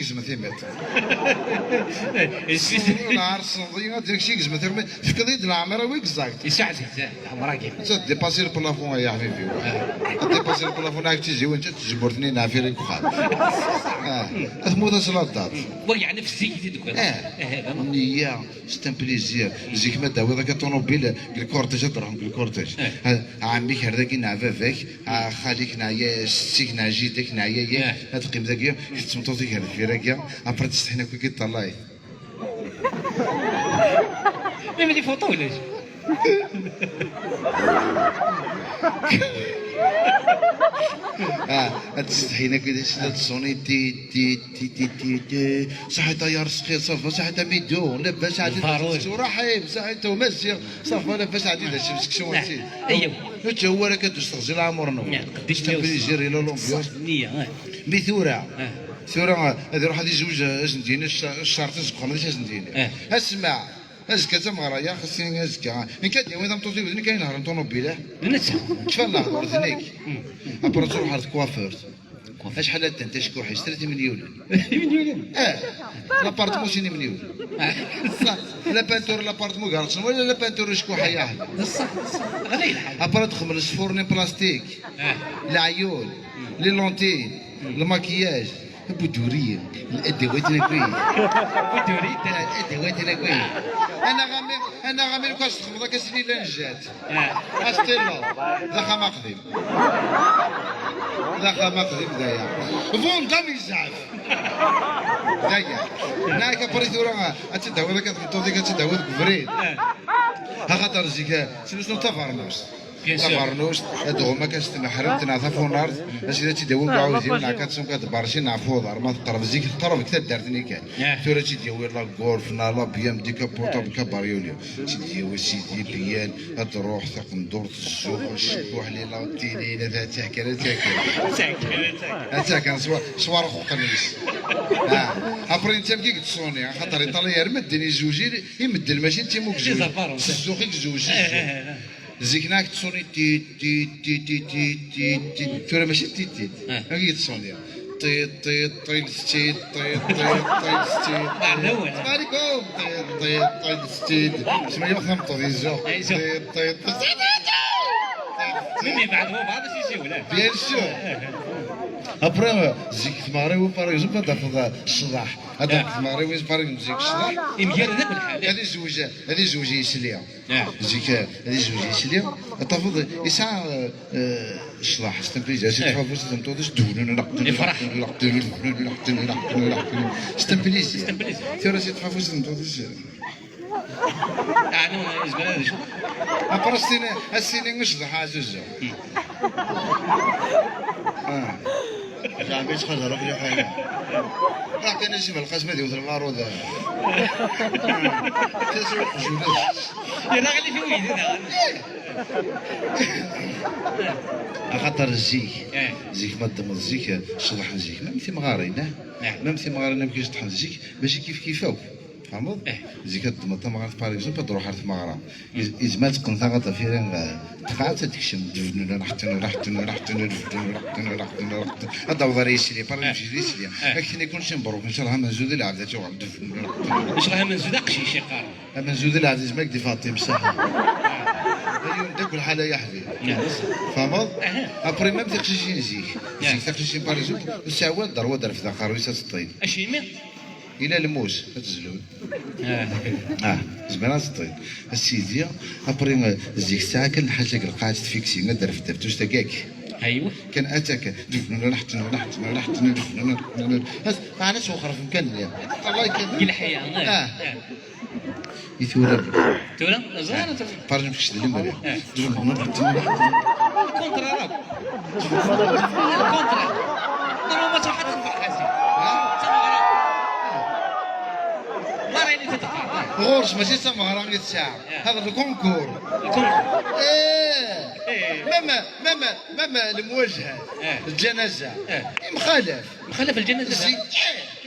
gezmen timiṭ. Lɛar ssenḍi ad d-kečč i gezmen timiṭ. Tefkiḍ-iyi-d leɛmer-iw exact. Yesɛa-t, yesɛa-t, leɛmer-agi. Ad dépasser le plafond, ya ḥbibi. Ad dépasser le plafond, neɣ d tiziwin, d tezmert-nni neɣ firi deg uxxam. Ah, ad tmut-as la date. Wa yeɛni f zik i t-id-wwiḍ. Ah, nniya, c'est un plaisir. Zik ma d-tawiḍ akka ṭunubil, deg lkurṭij ad d-ruḥen deg lkurṭij. Ah, ɛemmi-k ar dagi neɣ baba-k, ah, xali-k neɣ ya-, setti-k neɣ jida-k neɣ yaya-k, ad teqqim dagi, kečč d tmeṭṭut-ik ar deffir-agi, après ad tsetḥin akk i k-id-ṭṭalay. Même les photos ulac. Ah, ad tsetḥin akk i d-, ad tṣuni ti, ti, ti, ti, ti, ti. Saḥit a ya Ṛezqi, ça va, saḥit a Midou, labas, saḥit a Faṛuj. Ṛaḥib, saḥit a Umaziɣ, ça va, labas, saḥit a d-asim seksu. Ah, aywa. Ur ttewwal akka d-usteɣzi leɛmur-nwen. Ah, qeddic. C'est un plaisir, ila l'ambiance. Nniya, ah. Mi tura, ah. Tura ad iruḥ ad izewǧ, ad sen-d-yini cc-, ccerṭ-is deg uxxam, ad as-d-yini. Eh. Asma, azekka d tameɣra, ya xas ini azekka. Nekk ad d-yawi tameṭṭut-iw, d nekk ay inehṛen ṭunubil, eh? D netta. Kfa lehdur, d nekk. Après ad truḥ ɣer tkwafurt. Acḥal ad ddant acekkuḥ-is? Tlatin imelyunen. Imelyunen? Eh, l'apartment sin imelyunen. Ah. La peinture, l'apartment gar-asen, wala la peinture acekkuḥ-a yaḥ. D ṣṣeḥ, d ṣṣeḥ. Ɣlay lḥal. Après ad txemmel sfurnin plastik. Ah. Leɛyun, les lentilles, le maquillage. Buduri, الأدوات النقية. Buduri, الأدوات النقية. أنا غامي، أنا غامي لو كان تخمض كاس لي لانجات. Ah. Astello, d axxam aqdim. D axxam aqdim daya. Vondam yezɛef. Daya. Naak après tura ad teddawiḍ akka tmeṭṭut-ik ad teddawiḍ deg ubrid. Ah. Axaṭer zik, eh, tlusu tabernust. Bien sûr. Tabernust, ad tɣum akka s tmeḥremt neɣ tafunart, asmi ad tt-id-awi uɛudiw neɣ katsun kad barci neɣ fuḍar, ma teqreb zik teqreb deg taddart-nni kan. Ah. Tura ad tt-id-yawi la Golf neɣ la B M D kapuṭa, ah, kabaryuli. Ad tt-id-yawi sidi byan, ad d-truḥ taqendurt zzux, ccekkuḥ li la tinin, ad tt-ihker, ad tt-ihker. Ad tt-ihker, ad tt-ihker. Ad tt-ihker, swa, swa rxuqen-is. Ah. Après netta mki yettṣuni, axaṭer iṭalay ar medden izewji, i medden mačči d timugzuz. S zzux i yezweǧ, s zzux. Zik neɣ tettṣuni tit, tit, tit, tit, tit, tit, tit. Tura mačči tit, tit. Eh. Agi tettṣuni. Tit, tit, tit, tit, tit, tit, tit, tit. Ar d awal. Tbarikum. Tit, tit, tit, tit. Sma yuɣ tameṭṭut yezzuɣ. Yezzuɣ. Tit, tit, tit, tit. Même yebɛed wabɛaḍ ad s-yessiwel, eh. Bien sûr. Après, euh, zik tmeɣriwin, par exemple, ad tafeḍ, euh, ccḍeḥ. Ad tafeḍ tmeɣriwin, par exemple, zik ccḍeḥ. Imgaren akk lḥal. Ad izewj, ad izewj yisli. Ah. Zik, eh, ad izewj yisli, ad tafeḍ yesɛa, eh, ccḍeḥ, s templizi, ad s-tfeɣ afus i tmeṭṭut-is, dun, dun, dun, dun, dun, dun, dun, dun, dun, dun, s templizi. S templizi. Tura ad s-tfeɣ afus i tmeṭṭut-is. Ah, non, yezmer ad yecḍeḥ. Après, ad s-tini, ad s-tini ccḍeḥ ɛzuzu. Ah. Zeɛma yettxazar akk liḥala. Aɛṭini Sib Lqasim ad iwet lbaruda. Tasa uqjun. Yerra ɣilif i uydi daɣen. Axaṭer zik, eh, zik ma ddmeḍ zik, ccḍeḥ n zik, même timɣarin, eh? Eh. Même timɣarin amek i ceṭṭḥent zik, mačči kif kif akk. Tfehmeḍ? Eh. Zik ad ddmeḍ tamɣart, par exemple, ad d-truḥ ar tmeɣra. Iz-, izmer ad teqqen taɣaṭ ɣef yiri, eh, tqaɛet, ad tekcem. Ad d-awḍ ar yisli, par exemple, yisli. Eh. Ad k-tini kunci mebruk, ncallah amenzu di lɛebd ad tuɣal. Ncallah amenzu d aqcic yeqqaren. Amenzu d lɛebd izmer ad k-d-ifaḍ timsaḥ. Ayyun, d akk lḥala ya ḥbib. Eh. Tfehmeḍ? Eh. Après, même tiqcicin zik. Eh. Zik tiqcicin, par exemple, ur tesɛi wala ddar, wala ddar f aqerruy-is ad teṭṭil. Acimi? Ila lmus, ad tezlul. Ah. Ah, tezmer ad teṭṭil. A sidi, après, eh, zik tesɛa kan lḥaǧa deg lqaɛa tfiksi, ad d-rfed taftuct-agi akk. Aywa. Kan atak, dufnun, laḥtun, laḥtun, laḥtun, dufnun, laḥtun. As-, ɛni swexref kan-nni. Allah ikan. Deg leḥya, ah. Ah. I tura. Tura? Ẓer, tura. Par exemple, kečč d lemri. Eh. Dufnun, laḥtun, laḥtun. Kontra, rah. Kontra. Normalement, ma tṛuḥ ad tnefɛeḍ ḥazi. Ha? Tameɣra. Ɣur-s mačči d tameɣra i tesɛa. Eh. Hada d lkunkur. Lkunkur. Eh. Eh. Même, même, même lemwajha. Eh. Lǧanaza. Eh. Imxalaf. Mxalaf lǧanaza. Zik,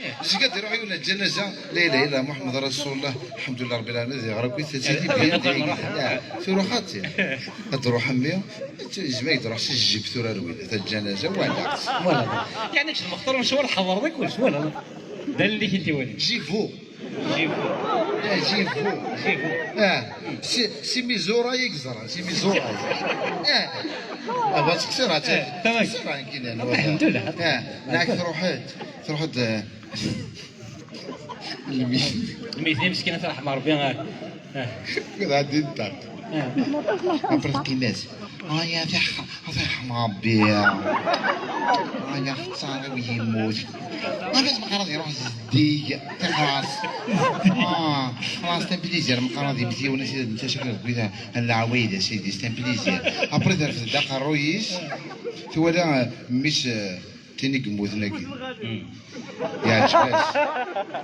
eh. Zik ad iruḥ yiwen lǧanaza, la ilaha illa Muḥemmed Rasulullah, lḥemdulillah Rebbil Ɛalamin, ad iɣer akk i tazidi. Eh, byan eh, deg-, eh, tura xaṭi. Ad truḥ mmi, izmer ad iruḥ s jjib tura ar wina, ta lǧanaza, wala. Wala. Yeɛni kečč lmextar n ccwal tḥeḍreḍ akk, wala. D allen-ik i t-iwalan. Jivu. Jivu. Eh, jivu. Jivu. Eh, si, si Mizuray i yeẓra, si Mizuray. Eh. Ah, wa tseqsiḍ, eh, tamam. Tseqsiḍ, nekkini, eh, neɣ truḥ-d, truḥ-d, eh, lmi-, lmizan meskin, ad t-yerḥem Rebbi, eh, eh. Kul ɛeddi n ṭṭaq. Eh. Après teqqim-as. Ay, ad iḥ-, ad iḥem Rebbi. Ay, axeṣṣar-iw yemmut. Ad meqqar ad iruḥ zeddig, tixas. Ah, xlas, c'est un plaisir, meqqar ad yemmet yiwen, ad t-id-netta cakra deg wid n lɛwayed, a sidi, c'est un plaisir. Après, terfed-d aqerruy-is, twala, eh, mmi-s, eh, tin i yemmuten-agi. Hmm. Yeɛǧeb-as.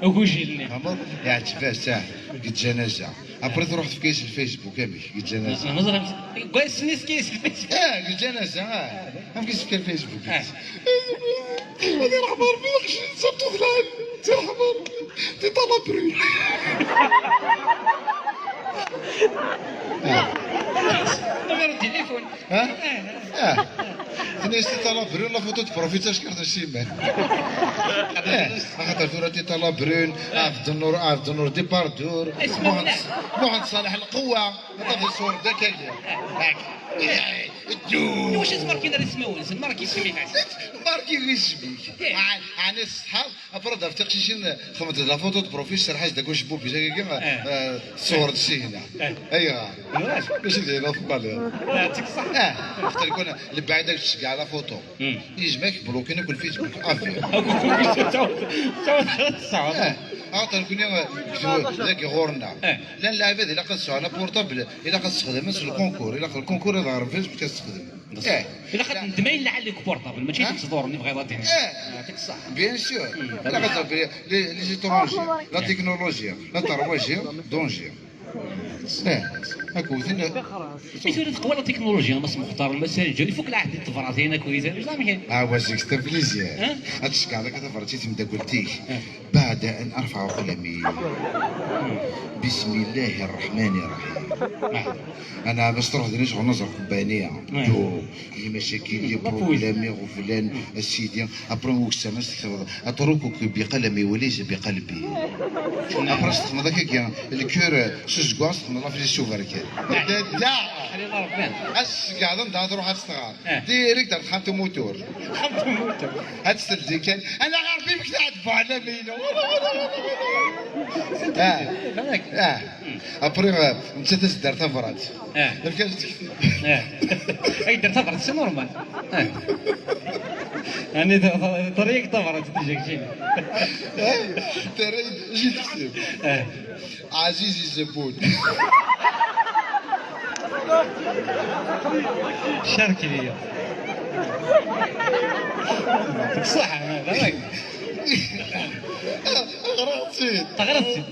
Agujil-nni. Tfehmeḍ? Yeɛǧeb-as, ah, deg lǧanaza. Après, truḥ tefka-yas lfacebook, amek, deg lǧanaza. Ah, neẓra. Deg wass-nni tefka-yas lfacebook. Ah, deg lǧanaza, ah. Amek i s-tefka lfacebook? Ah. هذه راه ما عرفناكش، صبتو فلان، انت راه ما عرفناك. انت طلب بري. نمرة التليفون. ها؟ اه. تني سي طلب بري، لا فوتو تبروفيت اش كنت شي مان. اه، خاطر ثورة تي طلب بري، عبد النور، عبد النور دي باردور، اسمه مهندس، مهندس صالح القوة، هذا في الصور ذاك اللي. هاك. واش اسمك كاين اسمه؟ اسمك كيسميك؟ ماركي غير سميك. إيه. عن، عن الصحاب، أفرض في تقشيشين خمت لا فوتو بروفيل شرحاش داك واش بوبي جاي كيما، آه. آه، صور الشي هنا. آه. أيوة. باش اللي لا فوق عليها. يعطيك الصحة. آه. خاطر يكون البعيد داك تشجع على فوتو. مم. يجمعك بلوكين يكون فيه جبك افيا. اه، تلكوني ذاك غورنا. آه. لا، اللعبه هذه الا قصوا على بورطابل، الا قص تخدم الكونكور، الا الكونكور هذا عرف فاش كتستخدم. اه. الا خدمت انت ما يلعب لك بورطابل، ماشي ها؟ تزورني بغيضه ديني. اه. يعطيك الصحه. بيان سور. لا غتهضر بلي لي، لي زيترونجي، لا تكنولوجيا، لا ترويجيا، دونجيا. اه. هاك وثنا. اي ثورة تقوى لا تكنولوجيا، مس مختار، المساجل، يفك العهد التفرعتين، هاك ويزا، زعما كاين. اه، واش ديك تفليزيا. اه. هاد الشكارة كتفرتي تمدا قلتيك. اه. بعد أن أرفع قلمي بسم الله الرحمن الرحيم. أنا باش تروح ديني شغل نزر قبانية. جو، لي مشاكل، لي بروبليم، وفلان، السيدي. أبرون وكسر ناس تكتب أتركك بقلمي وليس بقلبي. أبرون استخدم ذاك كيا الكور سوزكوا استخدم الله في السوفر كان. دا، دا. خلينا ربنا. أس قاعد ندا تروح أستغار. ديريكت دخلت موتور. دخلت موتور. هاد السلدي كان. أنا غير بيك تعرف على مينا. اه. اه. ابري، آه، انت تسدر تفرات. اه. ما كانش. اه. اي درت تفرات، سي نورمال. اه. يعني طريق تفرات تجيك شي. ترى جيت تكتب. اه. عزيزي الزبون. شارك ليا. صح، هذا. غرقتي. تغرقتي.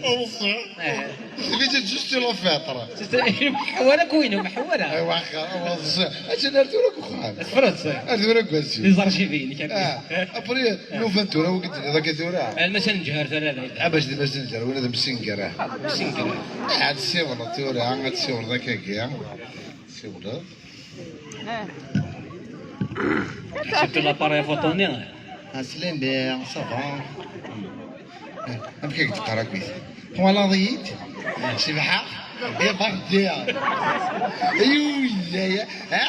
اه. سميتو جوست لو فيتر. محوره كوينو، محوره. ايوا، واخا، ايوا، الزين. اش انا ارتو لك وخا. فرنسا. ارتو لك بس. لي زارشيفيين كان. اه. ابري، لو فانتو راه وقت هذاك ثورة. المسا نجهر ثلاثة. اه، باش دي باش نجهر، ولا ذا مسنجر. مسنجر. عاد السيور ثورة، عاد السيور ذاك هكا. سيور. شفت لاباري فوتوني؟ اسلم بيه، صافا. امك كتقرا كويس. هو لا ضيت. شبحه. يا بردي. ايوه، يا، يا. اه.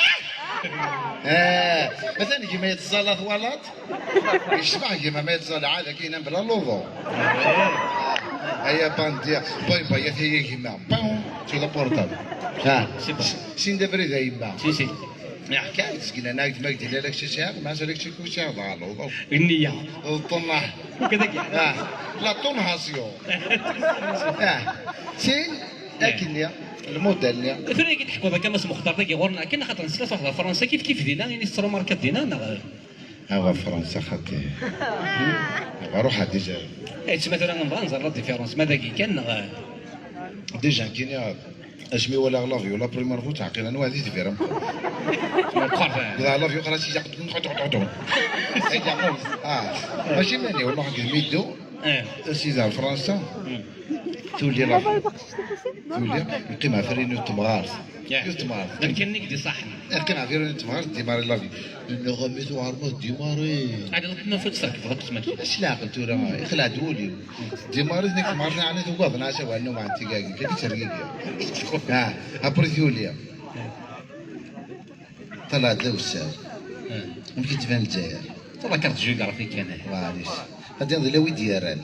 اه. مثلا كيما يتصلى ثوالات. يشبح كيما ما يتصلى عاد كاين بلا لوضو. هيا بانديا. باي باي، يا ثي كيما. باو. تو ذا بورتال. ها. سي دابا راه يما. سي، سي. يا حكاية، تسكن أنا قلت ما قلت لك شي شي، ما سالك شي كل شي، هذا غلط. النية. الطماح. كذا كي. آه. لا طونهاسيون. آه. سين. لكن يا الموديل يا. ثاني كي تحكوا ذاك مس مختار ذاك غورنا كنا خاطر نسلا صح فرنسا كيف كيف دينا، يعني سترو ماركات دينا، نا. هذا فرنسا خاطي. هذا روح ديجا. اي تسمى ترى نبغى نزر لا ديفيرونس، ما ذاك كان، نا. ديجا كاين يا. اش مي ولا لافيو لا بريمير فوا تعقيل انا واحد يتفير. كذا لافيو خلاص يجي. اه. ماشي ماني والله حق ميدو. اه. سيزار فرنسا. تولي لافيو. تولي. نقيم عفرين التمغار. يا. التمغار. لكن نيك دي صح. نقيم عفرين التمغار ديماري لافيو. نغميت وعرموت ديماري. هذا لطنا فوت صح، فوت ما كاين. اش لا قلت له؟ يخلع دولي. ديماري نيك تمغار، انا ثوقف، انا سوى انه ما عندي كاكي، كيف ترقيق. ها، ابري تولي. طلع دا وسام. ممكن تبان الجزائر. والله كانت جيوغرافي كان. معليش. هادي نضيف لوي دياران.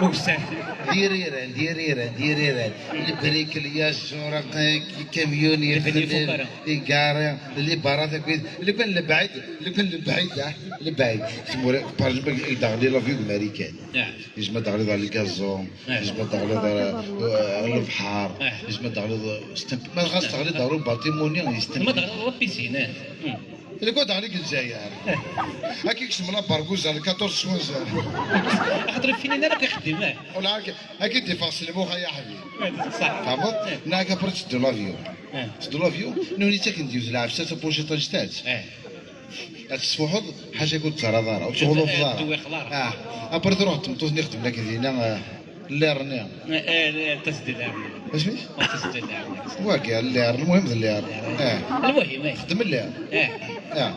وسام. ديريران، ديريران، ديريران. البريك، الياس، الزورق، كاميون، يخدم، يقاري، اللي بارات، كويس. اللي كان البعيد، اللي كان البعيد، آه، البعيد. تمورا، بارجمك، يدغلي لافيو ماريكان. يجمع تغليظ على الكازون، يجمع تغليظ على، آه، البحر، يجمع تغليظ ستمب. ما خاص تغليظ ضروري باتيموني يستمب. ما تغليظ لا بيسين، اه. اللي كنت عليك الجزائر. هاكي كسم لا باركوز على أربعطاش شوانزا. خاطر فين انا كيخدم، اه. ولا هاكي، هاكي ديفاس الموخا يا حبيبي. صح. فهمت؟ نا كبرت دو لافيو. دو لافيو، نوني تاك نديو تلعب ساتا بوشي طنجتات. Ad tesfuḥeḍ, ḥaca ur teẓriḍ ara, ur teɣluḍeḍ ara. Ur tettwiqleḍ ara. Ah, après truḥ tmeṭṭut-nni ixeddmen akka dinna, ah, llir-nni. Eh, eh, eh, tasdid llir-nni. Asmi? Oh, tasdid llir-nni. Wagi, llir, lmuhim d llir. Eh. Lmuhim, eh. Xdem llir. Eh. Eh.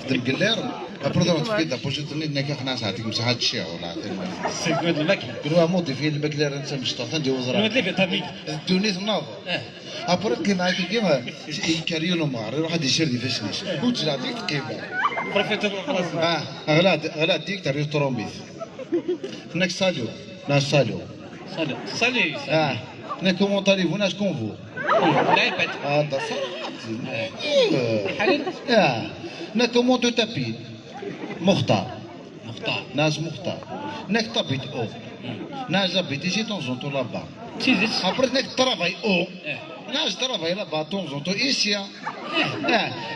Xdem deg llir. Après truḥ tefkiḍ apujit-nni, tenna-k aqnaɛ sɛatik msaḥa tecciɣ, wala. Segmed lmakla. Kunwi modifiyin lmakla ara netta mecṭuḥ, anda i uẓra. Kunwi d les vitamines. D ddunit nnaḍ. Eh. Après, tqim ɛad tigi, yekker yiwen umɣar, iruḥ ad d-isired ifassen-is. Ur ttlaɛt i teqqim. Profite de la place. Ah, ɣlad, ɣlad dik, terri ṭrumit. Tenna-k salut. Neɣ salut. Salut. Salut. Ah, tenna-k comment allez-vous, neɣ est-ce qu'on vous? Lɛibad. Ah, da ṣṣeḥ. Ah. Tenna-k comment tu t'appelles? Muxtar. Muxtar. Neɣ est-ce Muxtar. Tenna-k t'habites où? Neɣ j'habite ici, de temps en temps là-bas. Après, tenna-k travailles où? Eh. Neɣ je travaille là-bas, de temps en temps ici. Eh.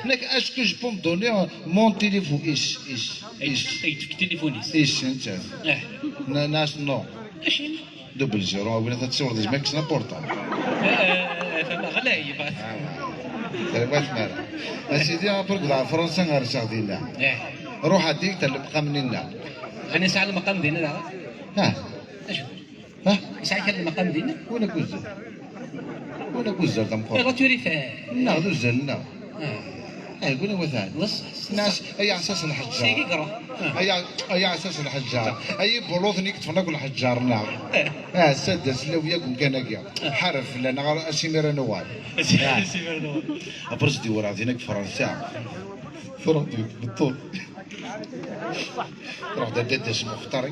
Tenna-k est-ce que je peux me donner mon téléphone? Ici, ici, ici. Ay, ay, téléphone ici. Ici, netta. Eh. Neɣ, neɣ est-ce non. Acu? Double zéro, a win ad tsiwreḍ, yezmer ad k-kksen aportable. Eh, eh, eh, ɣlay, bas. Ah, wa. Terwa tmara. A sidi, après, deg Fransa, rseɣ dinna. Eh. Ruḥ a dik, lemqam-nni nna. Ɛni sɛan lemqam dinna, neɣ? Ah. Acu? Ah? Yesɛa kra n lemqam dinna? Win akked zzer. Win akked zzer d ameqqran. Iɣ turi fa. Nnaɣ d uzzal-nneɣ. Ah. Eh, win awatan. Nas, ay aɛessas n lḥeǧǧar. Sigi iruḥ. Ay a-, ay aɛessas n lḥeǧǧar. Ay ibuluṭen i yeṭṭfen akk lḥeǧǧar-nneɣ. Eh. Ah, sadda s lawi akk umkan-agi. Ḥareb fell-aneɣ ar asimi ara nuɣal. Asimi ara nuɣal. Après, s-d-iwreɣ din akk Fransa. Fransa, beṭṭu. Ruḥ d dadda-s Muxtar.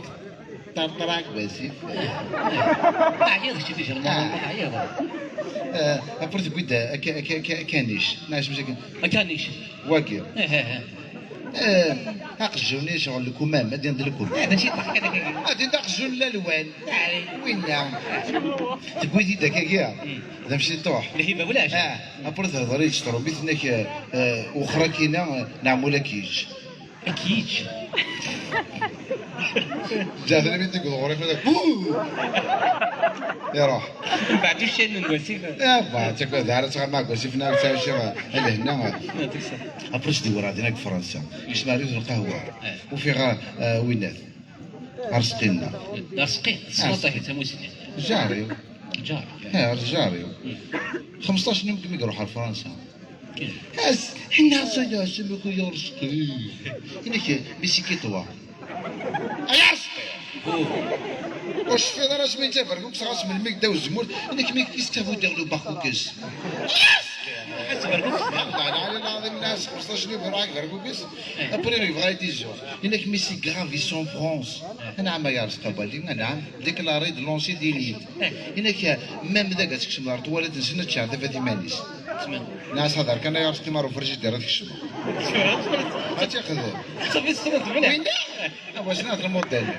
Ṭerṭer-ak wasif. Ɛyiḍ kečč di Jerman, ɛyiḍ. Eh, après tewwi-d aka-, aka-, aka-, akanic. Neɣ isem-is akken? Akanic. Wagi. Eh, eh, eh. Eh, aqjun-is ɣer lkumam, ad d-ineḍ lkumam. Eh, d acu yeṭṭeḥ kan akka. Ad d-ineḍ aqjun n lalwan. Winna. Tewwi-t-id akkagi. Hmm. D amciṭuḥ. Lhiba ulac. Ah, après tehder-itt tṛumit-nnek, eh, eh, wexxer akkin-a, eh, neɛmul ad k-yečč. Ad k-yečč. Ǧaɛten mi deg uḍɣur-ik, iruḥ. Mbeɛd uccan n wasif. Iruḥ, ttagad ara tɣama deg wasif, neɣ tesɛa cci, lehna. Après, s-d-iwreɣ din akk Fransa. Ismaɛil d lqahwa. Eh. Ufiɣ, eh, winat. Arezqi-nneɣ. Arezqi, tesmaṭ-ik, d tamussni. Ǧar-iw. Ǧar. Eh, ǧar-iw. Mm. Xemseṭṭac n yum mi iruḥ ar Fransa. As, hinna, ça y est, c'est le meilleur ski. Inek, mais c'est qui toi? Ay Arezqi! Ur tecfiḍ ara asmi netta berkukes ɣas melmi yedda uzemmur, inek mi istabu daɣ le berkukes. Ay Arezqi! Xemseṭṭac n yum iruḥ ak berkukes, après yebɣa ad izuɣ. Inek, mais c'est grave, ils sont France. Anɛam ay Arezqi a wali, anɛam. Déclaré de lancer des leads. Inek, même d agat tkecmeḍ ar twallit-nsen ad tceɛl tafat iman-is. Nɛas ḥader kan ay Arezqi, mar ufrijidir ad tkecmeḍ. Ad tt-ixdem. Winna? Awa snat lmudell.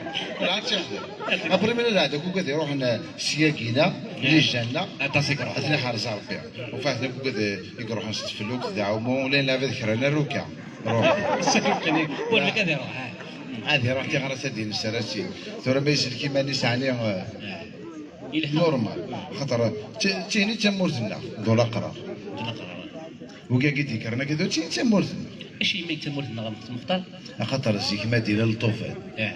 Wala ad tt-ixdem. Après, mi ara lɛad akk ugad iruḥen syagina, les jeunes-a, ad ten-iḥrez Rebbi. Ufiɣ-ten akk ugad i iruḥen s tfellukt, d aɛumu, ula n lɛibad kra n rruka. Ruḥ. Ur nekk ad iruḥ, ha. Ad iruḥ tiɣras ad d-ines ara si. Tura ma iselk iman-is ɛni, eh, normal. Xaṭer d ti-, tini d tamurt-nneɣ, d ulaqrar. Wigi i d-yekkren akka, d tini d tamurt-nneɣ. Acu yemma d tamurt-nneɣ, a Muxtar? Axaṭer zik ma d-yella lṭufan, eh,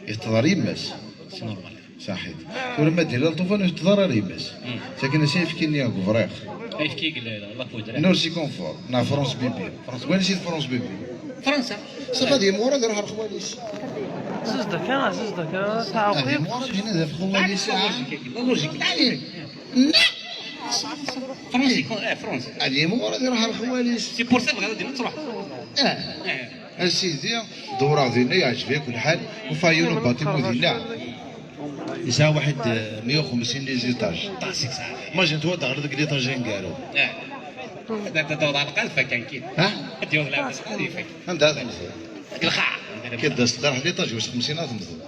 yeṭṭeḍ ar yemma-s. C'est normal. Saḥit. Tura ma d-yella lṭufan ur yeṭṭeḍ ara ar yemma-s. Hmm. Sakin as ayefki-nni deg ubriq. Ayefki deg la, la poudre. Nursi Confort, neɣ France Bibi. France. Wansi d France Bibi? Fransa. Safa d yemɣur ad iruḥ ar xwali-s. Zzdaka, zzdaka, ah, taɛuqi. Yemɣur ad yini d xwali-s, ah. La logique, la logique. Yeɛni, la. France, eh, France. Ad yemɣur ad iruḥ ar xwali-s. C'est pour ça bɣiɣ ad d-nruḥ. Ah. Eh. A sidi, dewreɣ dinna, yeɛǧeb-iyi akk lḥal, ufiɣ yiwen ubatimu dinna. Yesɛa waḥid, eh, meyya u xemsin les étages. Imagine-toi daɣ deg l'étage aneggaru. Eh. Ad d-tawḍeḍ ar lqaḍ, ifak kan. Ha? Ad d-yawḍ lɛebd ar lqaḍ, ifak. Anda ara temẓeḍ? Deg lqaɛa. Kid as-tqerḥ l'étage wis xemsin ad temẓeḍ.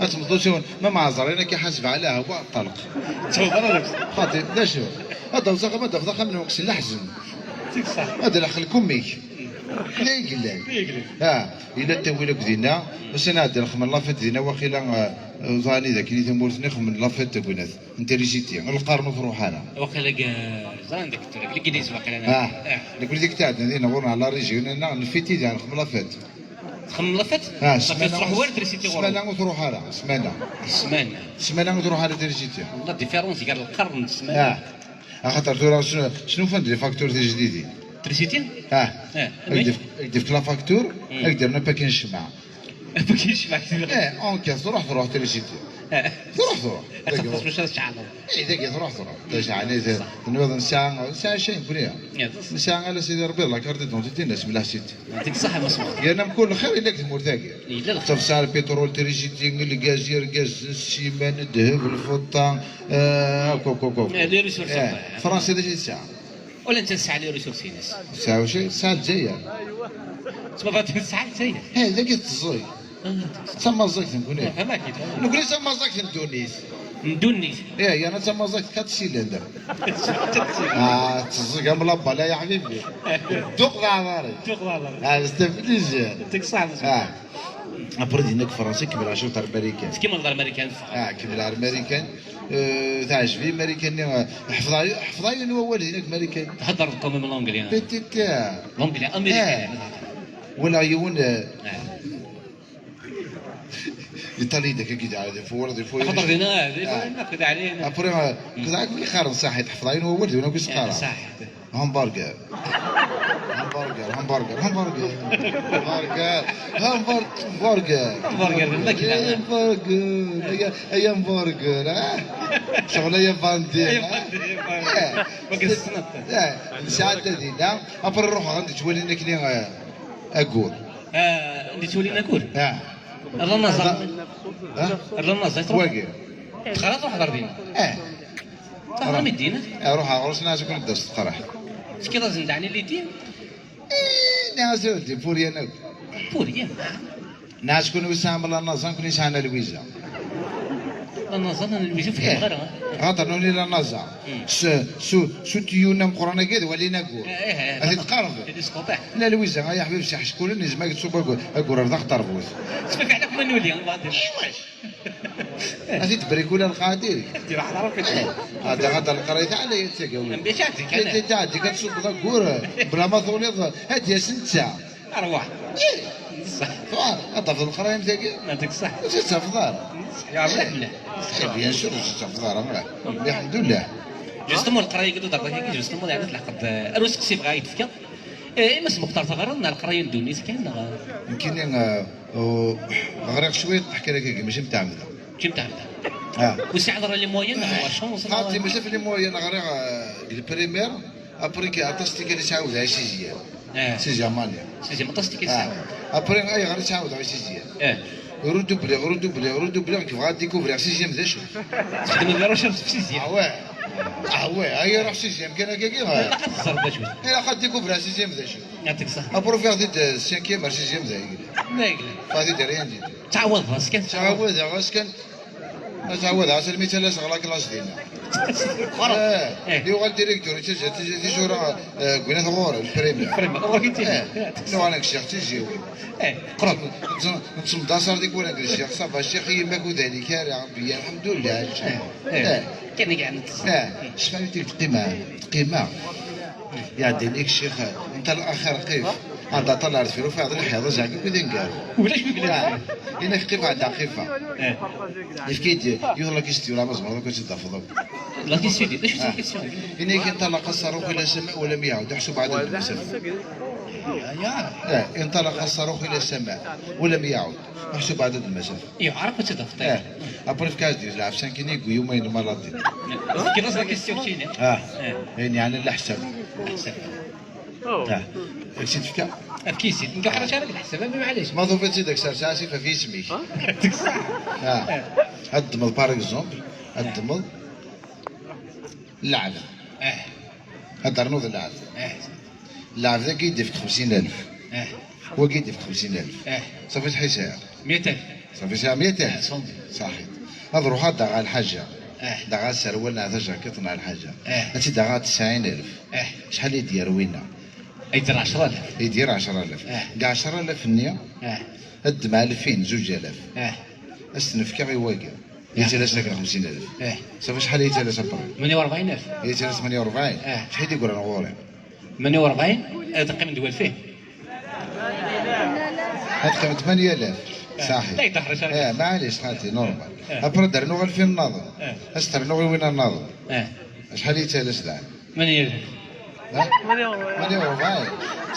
Ad temẓeḍ siwen, ma mɛaẓrin akka ḥaseb ɛla hwa ṭṭalq. Xaṭi, d acu? Ad d-awẓeɣ, ma d-afḍeɣ am lweqt n leḥzen. Ad d-leḥqel kumik. La yeglan. Ah, yella ttawil akk dinna. Usan ɛeddi lxemr lafit dinna, waqila, ah, Ẓran i dakken i tamurt-nni xemmen la fête tagunat n trisiti, lqern ur truḥ ara. Waqila deg, ẓran deg tura, deg Legliz waqila. Ah, eh, nekkni deg tɛeddan dinna ɣur-neɣ la région, nna nfiti diɣ nxem la fête. Txem la fête? Ah, ssmana truḥ war trisiti ɣur-neɣ. Ssmana ur truḥ ara, ssmana. Ssmana. Ssmana ur truḥ ara trisiti. La différence gar lqern d ssmana. Ah. Axaṭer tura snu-, snufan-d les factures tijdidin. Trisiti? Ah. Eh, ad k-d-yefk la facture, ad k-d-yernu pakin ccemɛa. Pakin ccemɛa. Eh, en cas, truḥ, truḥ trisiti. Eh. Truḥ, truḥ. Ad tafeḍ s wacu ad tceɛleḍ. Eh, dagi truḥ, truḥ. Tacɛani, tenwiḍ nesɛa, nesɛa cay nekkni. Yes. Nesɛa ala Sidi Rebbi la carte d'identité-nnes mliḥ siti. Yɛṭik ṣṣeḥḥa, ma smeɣ. Yerna mkul lxir yella deg tmurt-agi. Yella lxir. Tesɛa lpitrul, trisiti, lgaz, irgazen, ssiman, ddheb, lfeṭṭa, eh, akk, akk, akk, akk. Eh, les ressources. Eh, Fransa d acu i tesɛa? Wala netta tesɛa les ressources-ines. Tesɛa wacu? Tesɛa Lezzayer. Tma batin tesɛa Lezzayer. Eh, dagi teẓẓeg. Ah, d tamaẓẓagt nekkni. Ah, fahmeɣ. Nekkni d tamaẓẓagt n ddunit. N ddunit. Eh, yerna d tamaẓẓagt quatre cylindres. Ah, teẓẓeg am la balle ya ḥbibi. Dduq d aɛḍari. Dduq d aɛḍari. Ah, c'est obligé. Yɛṭik ṣṣeḥḥa. Ah. Après dinna deg Fransa, kemmleɣ cwiṭ ar Marikan. Tkemmleḍ ar Marikan, teffɣeḍ. Ah, kemmleɣ ar Marikan. Eh, teɛjeb-iyi Marikan-nni, eh, ḥefḍeɣ, ḥefḍeɣ yiwen wawal dinna deg Marikan. Theddreḍ quand même l'anglais, hein? Petit, eh. L'anglais américain. Eh. Walaɣ yiwen, eh, ah. Iṭali dak-agi d-ɛad, ifuwer, d ifuwer. Axaṭer dinna, ah, dinna, ah, akked ɛli. Après, eh, akked ɛli mi qqaren saḥit, ḥefḍeɣ yiwen wawal dinna akked s-qqaren. Eh, saḥit. Hamburger. Hamburger, hamburger, hamburger. Hamburger, hamburger. Hamburger, d lmakla. Ay, hamburger. Ay, ay, hamburger, ah. Ccɣel ay abandi, ah. Ay, abandi, ay, abandi. Eh. Wagi tessneḍ-t. Eh, nesɛa-t dinna. Après, ruḥeɣ anda ttwalin akli, eh, aggur. Ah, anda ttwalin aggur? Ah. Rran aẓar. Ah? Rran aẓar, truḥ. Wagi. Teɣriḍ, ruḥ ɣer dinna. Eh. Teɣra mi d-yenna? Eh, ruḥeɣ ɣur-s, nniɣ-as ad ken-id-tas teqreḥ. Tefkiḍ-asen-d ɛni lidi? Eh, nniɣ-as a weldi, pour rien akk. Pour rien? Nniɣ-as kunwi tesɛam la NASA, nekkni sɛan la Luisa. La NASA, la Luisa, ur fhimeɣ ara. Xaṭer nuni la NASA. Hmm. S, s, s utiyun ameqqran-agi ad walin aggur. Eh, eh, eh, ad t-id-tqerreb. Télescope, eh. La Luisa, ay aḥbib, si ḥeckulen, yezmer ad yettṣubb aggur, aggur ar daxel n terbut. Ttfakkeɛ akk ma nuli, baṭel. Iwac? A t-id-brikula lqaɛa diri. Ad iruḥ ɣer Ṛebbi. Hada, hada leqrayt ɛla yir tagawin. Mbac ɛeddi kan. Ti, ti, tɛeddi kan, tṣubbeḍ aggur, bla ma tuliḍ, ad d-yas netta. Arwaḥ. Ih. Ṣṣeḥ. Tuɣal, ad tafeḍ leqraya am tagi? Yɛṭik ṣṣeḥ. Ur tt-tafeḍ ara. Ṣṣeḥ, ya mliḥ, mliḥ. Eh, bien sûr, ur tt-tafeḍ ara, mliḥ. Lḥemdullah. Justement, leqraya-agi d-uderḍak-agi, justement, yeɛni tleḥqeḍ, eh, ar useqsi bɣiɣ ad yi-d-tefkeḍ. Eh, i Mass Muxtar, teɣriḍ neɣ leqraya n ddunit kan, neɣ? Nekkini, eh, ur, ɣriɣ cwiṭ, ḥkiɣ-ak-agi, mačči mtɛemda. Mačči mtɛemda. Ah. Ur tesɛiḍ ara les moyens, neɣ la chance, neɣ? Xaṭi, mačči ɣef les moyens, ɣriɣ, eh, deg le primaire, après, aṭas tikkal i ttɛawdeɣ i sixième. Eh. Sixième année. Sixième, aṭas tikkal i ttɛawdeɣ. Ah. Après, ayɣer i ttɛawdeɣ i sixième? Eh. Redoubler, redoubler, redoubler, nekk bɣiɣ ad découvrir sixième d acu. Txedmeḍ la recherche fi sixième. Ah ouais. Ah ouais, ay, ruḥ sixième kan akka, ah. Ilaq ad teẓreḍ d acu. Ilaq ad découvrir sixième d acu. Yɛṭik ṣṣeḥ. Après, ufiɣ-t-id, euh, cinquième ar sixième d ayen. D ayen. Pas-t-id rien du tout. Ttɛawadeɣ-as kan. Ttɛawadeɣ-as kan. Ttɛawadeɣ-as almi ttalaseɣ la classe dinna. Xalaṣ. Eh, eh. Yuɣal directeur, yettaǧǧa ti-, tisura, eh, deg winat ɣur-i, le primaire. Le primaire. Ɣur-k i ttili. Eh, nuɣal nekk ccix tijiwin. Eh, qreb. Nett-, nettemḍasar tikwal nekk d ccix, ça va, ccix, yemma-k ur d-hlik ara, Rebbi, alḥemdullah. Eh, eh. Eh. Kan i yeɛni. Eh, cfan-t-id teqqima, teqqima. Iɛedda-nik ccix, nta axir qif. Ɛedda ṭṭal ar deffir, ufiɣ d leḥyaḍ, azɛeg akk d ingar. Ulac mi yella. Ah, inak qif, ɛedda qifa. Eh. Yefka-yi-d yiwet la question, la ma tzemreḍ akk ad tt-id-tafeḍ akk. La question, d acu la question? Inak انطلق الصاروخ إلى السماء ولم يعد، احسب عدد المسافة. Eh, انطلق الصاروخ إلى السماء ولم يعد، احسب عدد المسافة. Iɛreq ad tt-id-tafeḍ. Eh, après fkiɣ-as-d lɛefsa nekkini deg yuma n lmaladi. Tefkiḍ-as la question keččini? Ah. Eh. Ayen yeɛnan leḥsab. Leḥsab. Ah. Ad k-tt-id-fkeɣ? Efk-itt-id. Nekk ḥaca ara k-d-ḥesbeɣ, mais maɛlic. Ma tufiḍ-tt-id, ad k-serseɣ asif ɣef yisem-ik. Ah. Ad ddmeḍ, par exemple, ad ddmeḍ lɛebd. Eh. Ad d-ternuḍ lɛebd. Eh. Lɛebd-agi i d-ifk xemsin alef. Eh. Wagi i d-ifk xemsin alef. Eh. Ṣafi, ṣaḥi sɛiɣ. Meyya alef. Ṣafi, sɛiɣ meyya alef. Eh, ṣaḥit. Ad ruḥeɣ ad d-aɣeɣ lḥaǧa. Eh. Ad d-aɣeɣ aserwal neɣ tajakiṭ neɣ lḥaǧa. Eh. Ad tt-id-aɣeɣ tesɛin alef. Eh. Acḥal i d-yerr winna? Ay d-yerr ɛecra alaf. Ay d-yerr ɛecra alaf. Eh. Deg ɛecra alaf-nni, eh, ad ddmeɣ alfin, zuǧ alaf. Eh. Ad s-ten-fkeɣ i wagi. Yettalas akken xemsin alef. Eh. Safi, acḥal yettalas après? Tmanya u rebɛin alef. Yettalas tmanya u rebɛin? Eh. Acḥal i d-yeggran ɣur-i? Tmanya u rebɛin, ad teqqim d walfin. Ad teqqim tmanya alaf. Eh. Saḥi. Eh, maɛlic, xati, normal. Eh. Après, ad d-rnuɣ alfin nnaḍen. Eh. Ad s-ternuɣ i win nnaḍen. Eh. Acḥal yettalas daɣen? Tmanya alaf. Ha? Tmanya u rebɛin.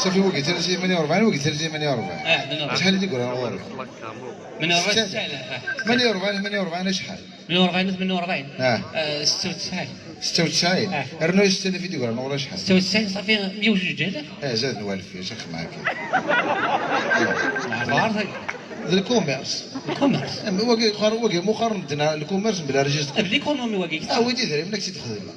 Safi, wagi yettalas tmanya u rebɛin, wagi yettalas tmanya u rebɛin. Eh, tmanya u rebɛin. Acḥal i d-yeggran ɣur-i? Tmanya u rebɛin, setta alaf. Setta alaf, eh. Tmanya u rebɛin, tmanya u rebɛin acḥal? Tmanya u rebɛin, tmanya u rebɛin. Ah. Eh, setta u tesɛin. Setta u tesɛin? Ah. Rnu setta alaf i d-yeggran ɣur-i acḥal? Setta u tesɛin, safi, meyya u zuǧ alaf. Eh, zad n walef, yeɛṭik ṣṣeḥḥa. D lkumirs. Lkumirs. Eh, wagi, wagi muqar medden lkumirs mebla registre. Eh, l'économie wagi. Ah, wi d idrimen ad k-tt-id-xedmeɣ.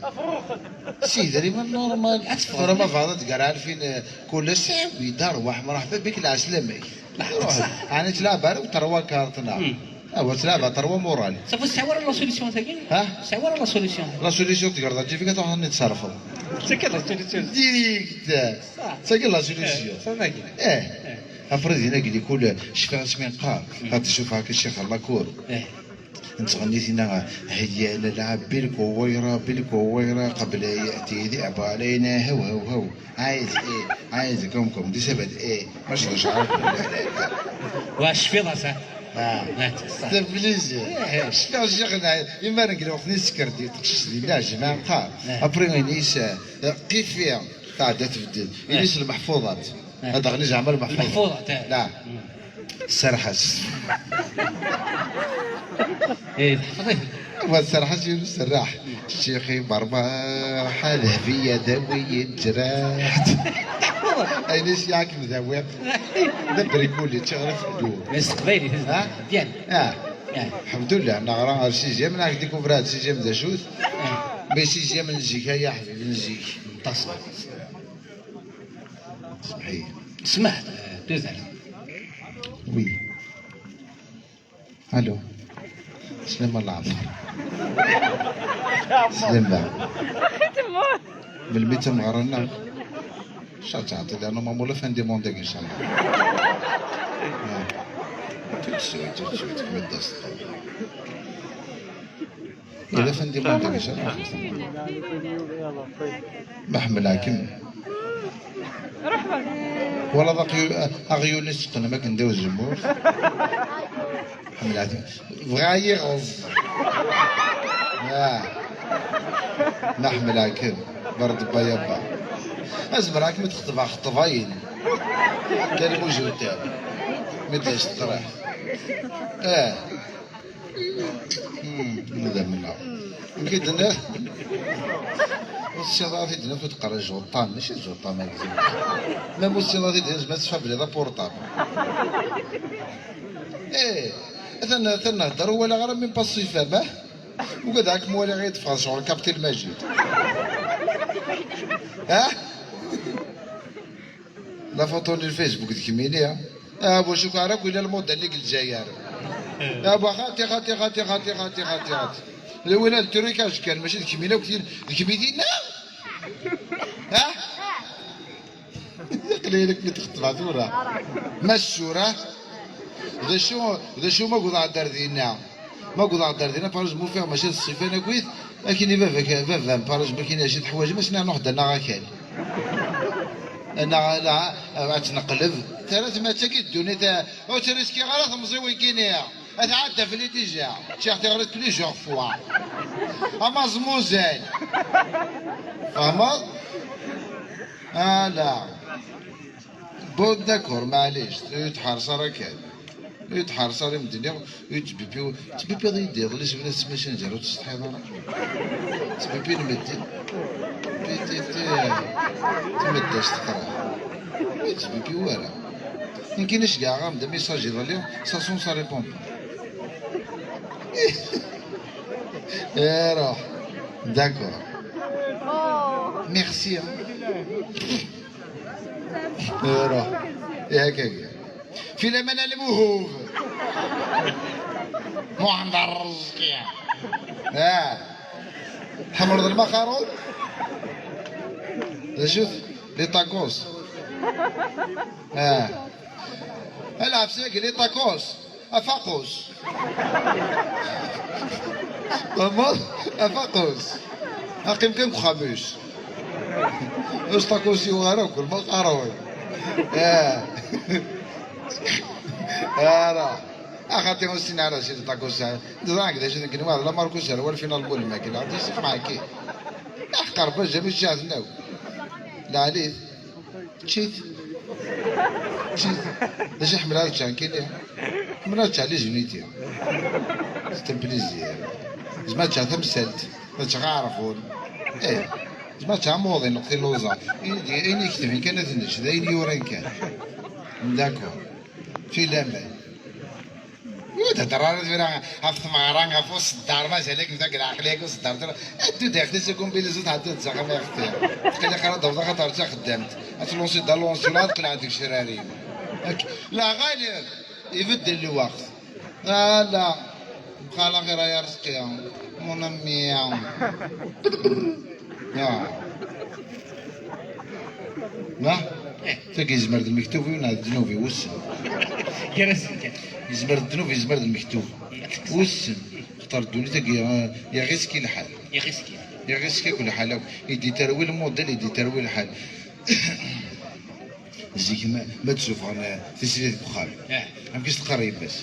S idrimen normal. Ad teffɣeḍ. Tura ma bɣiḍ ad d-gar alfin, eh, kul ass, awi-d, arwaḥ, mṛeḥba bik, lɛeslama-k. Ruḥ. Ɛni tlaba ara u terwa karṭ-nneɣ? Hmm. Awa, tlaba terwa moral. Safi, ur tesɛiḍ ara la solution tagi? Ha? Ur tesɛiḍ ara la solution? La solution tegreḍ aǧif-ik, ad truḥeḍ ad ten-id-tserfeḍ. D tagi la solution. Direct. Ṣṣeḥ. D tagi la solution. Eh, ṣṣeḥ, tagi. Eh. Eh. Après, dinna, gli kul, cfiɣ asmi neqqar, hmm, ad d-ssufɣeɣ akka Ccix Lakur. Eh. Nettɣenni tinna, هيا نلعب بالكويرة، بالكويرة، قبل يأتي ذئب علينا، هو، هو، هو. عايز إيه؟ عايز كمكم، دي سبت إيه؟ مش، مش عارف. Wa cfiɣ-as, ha? Ah. C'est obligé. Eh. Cfiɣ ziɣ, imaren deg lweqt-nni tesker-d teqcict di leɛjeb, neqqar. Eh. Après, ini-as, eh, qifi, tɛedda tbeddel. Eh. Ini-as lmeḥfuḍat. Eh. Ad aɣni zeɛma lmeḥfuḍat. Lmeḥfuḍat, eh. La. Mm. Serreḥ-as. Eh, teḥfeḍ-it. Ma serreḥ-as, yiwen serreḥ. Ccix-i berbaḥ, a Dehbiya dawi-yi lǧerḥ. Ayen i s-yaɛkem dawiḍ. D abrikuli, ččiɣ ɣef ddur. Mais s teqbaylit, ha? Bien. Ah. Ah. Lḥemdullah, neɣra ɣer sixième, neɣ découvrir sixième d acu-t. Ah. Mais sixième n zik, ay aḥbib, n zik. Ṭaṣa. Semḥ-iyi. Smeḥ, deux heures. Oui. Allô. Slama Laɛfer. Slama. Melmi d tameɣra-nneɣ? Ccṛeɛ teɛṭi, لأنه normalement la fin du monde-agi, إن شاء الله. Ah. Tout de suite, tout de suite, kemmel-d aseṭṭa. Ila fandi ma ندير إن شاء الله. ما حمل حاكم. ولا ذاك يو-، أغيوني سقنا ما كنداو الجمهور. حمل حاكم. بغا يغز. آه. ما حمل حاكم. برد بايابا. أزمر حاكم تخطبها خطبين. كان موجود تاني. ما داش تطرح. آه. مم، هذا منها. يمكن دنا. والسيارة في دنا في تقرا جوطان، ماشي جوطان هذا. لا، مو السيارة في دنا، ما تشوف بلي لا بورطابل. إيه، ثنا، ثنا هدر ولا غير من باسيفا، باه؟ وقد هاك موالي غير يدفع شغل كابتن مجيد. ها؟ La photo n Facebook d kemmini. Ah, bu cukar akk ila lmudell i Lezzayer. Ah, bu xati, xati, xati. D win ad trucage kan, mačči d kemmini akk tin, d kemmi tinna? Ha? Qlil akk mi txeṭbeɣ tura. Ma ssura, d acu, d acu ma guḍeɣ-d ar dinna? Ma guḍeɣ-d ar dinna, par exemple, ufiɣ mačči d ṣṣifa n akkit, akken i baba-k, baba-m, par exemple, akken i aci teḥwaǧem, ass-nni ad nruḥ d-annaɣ akal. Neɣ ala, ad tt-neqleb. Terra tmatta-agi ddunit, ur tt-riskiɣ ara temẓiwin-kini. Ad tɛedda fell-i déjà. Ččiɣ tiɣrit plusieurs fois. Amaẓmuzal. Tfehmeḍ? Ala. Bon, d'accord, maɛlic, ur tḥerṣ ara kan. Ur tḥerṣ ara i medden, ur ttbibbiw, ttbibbiḍ-iyi-d iḍelli seg wala tesmaca n jar ur tsetḥiḍ ara. Ttbibbi lmedden. Ttbibbi ti-, ti-, timeddast teqra. Ur ttbibbiw ara. Nekkini ceggɛeɣ-am-d amisaj iḍelli, ça sonne, ça répond pas. Iruḥ. D'accord. Merci, hein. Iruḥ. Ihi akka. Fi laman a Lmuhub. Muḥend Ṛṛezqi. Ah. Tḥemmleḍ lmaxaṛun? D acu-t? Les tacos. Ah. Lɛefs-agi, les tacos. Afaqus. Tfehmeḍ? Afaqus. Aqim kan deg uxxam-is. Ur s-ṭakusi wara akk, ma qqaren. Eh. Ara. Axaṭi ur ssinen ara si ṭakusa. Ẓran d acu d nekni, wa d lamarkus ar wal final n ulmak. La, d isefmeɛ-agi. Aḥqer, pas jamais ǧǧiɣ-ten akk. Lɛali. Ččit. Ččit. D acu ḥemmleɣ ad ččeɣ nekkini? Ḥemmleɣ ad ččeɣ les unités. C'est un plaisir. Zma ad ččeɣ tamsalt, ad ččeɣ aɛerqun. Eh, zma ad ččeɣ amuḍin neɣ tiluẓa. Ayen i yektben kan ad nečč, d ayen yuran kan. D'accord. Fi laman. Ur thedder ara tura ɣef tmeɣra, ɣef uṣeddar, mazal-ik deg leɛqel-ik uṣeddar tura. Ddu daxel-is akumbilis u tɛeddiḍ s axxam a axti. Tqil aqal ad d-awḍeɣ ad d-rǧu taxeddamt. Ad tlusiḍ da lunsula, ad qelɛent deg ccrari. Ak-, la Ghalib, ibeddel lweqt. Ala, bxala ɣir ay arezqi, mon ami. Ya. Ma? Tagi yezmer d lmektub-iw neɣ d ddnub-iw, wissen. Gar-asen kan. Yezmer d ddnub, yezmer d lmektub. Wissen. Xaṭer ddunit-agi, eh, iɣis-k lḥal. Iɣis-k. Iɣis-k akk lḥal akk. Yeddi terwi lmudel, yeddi terwi lḥal. Zik ma, ma d-sufɣen, eh, tislit deg uxxam. Eh. Amek i s-teqqar yemma-s?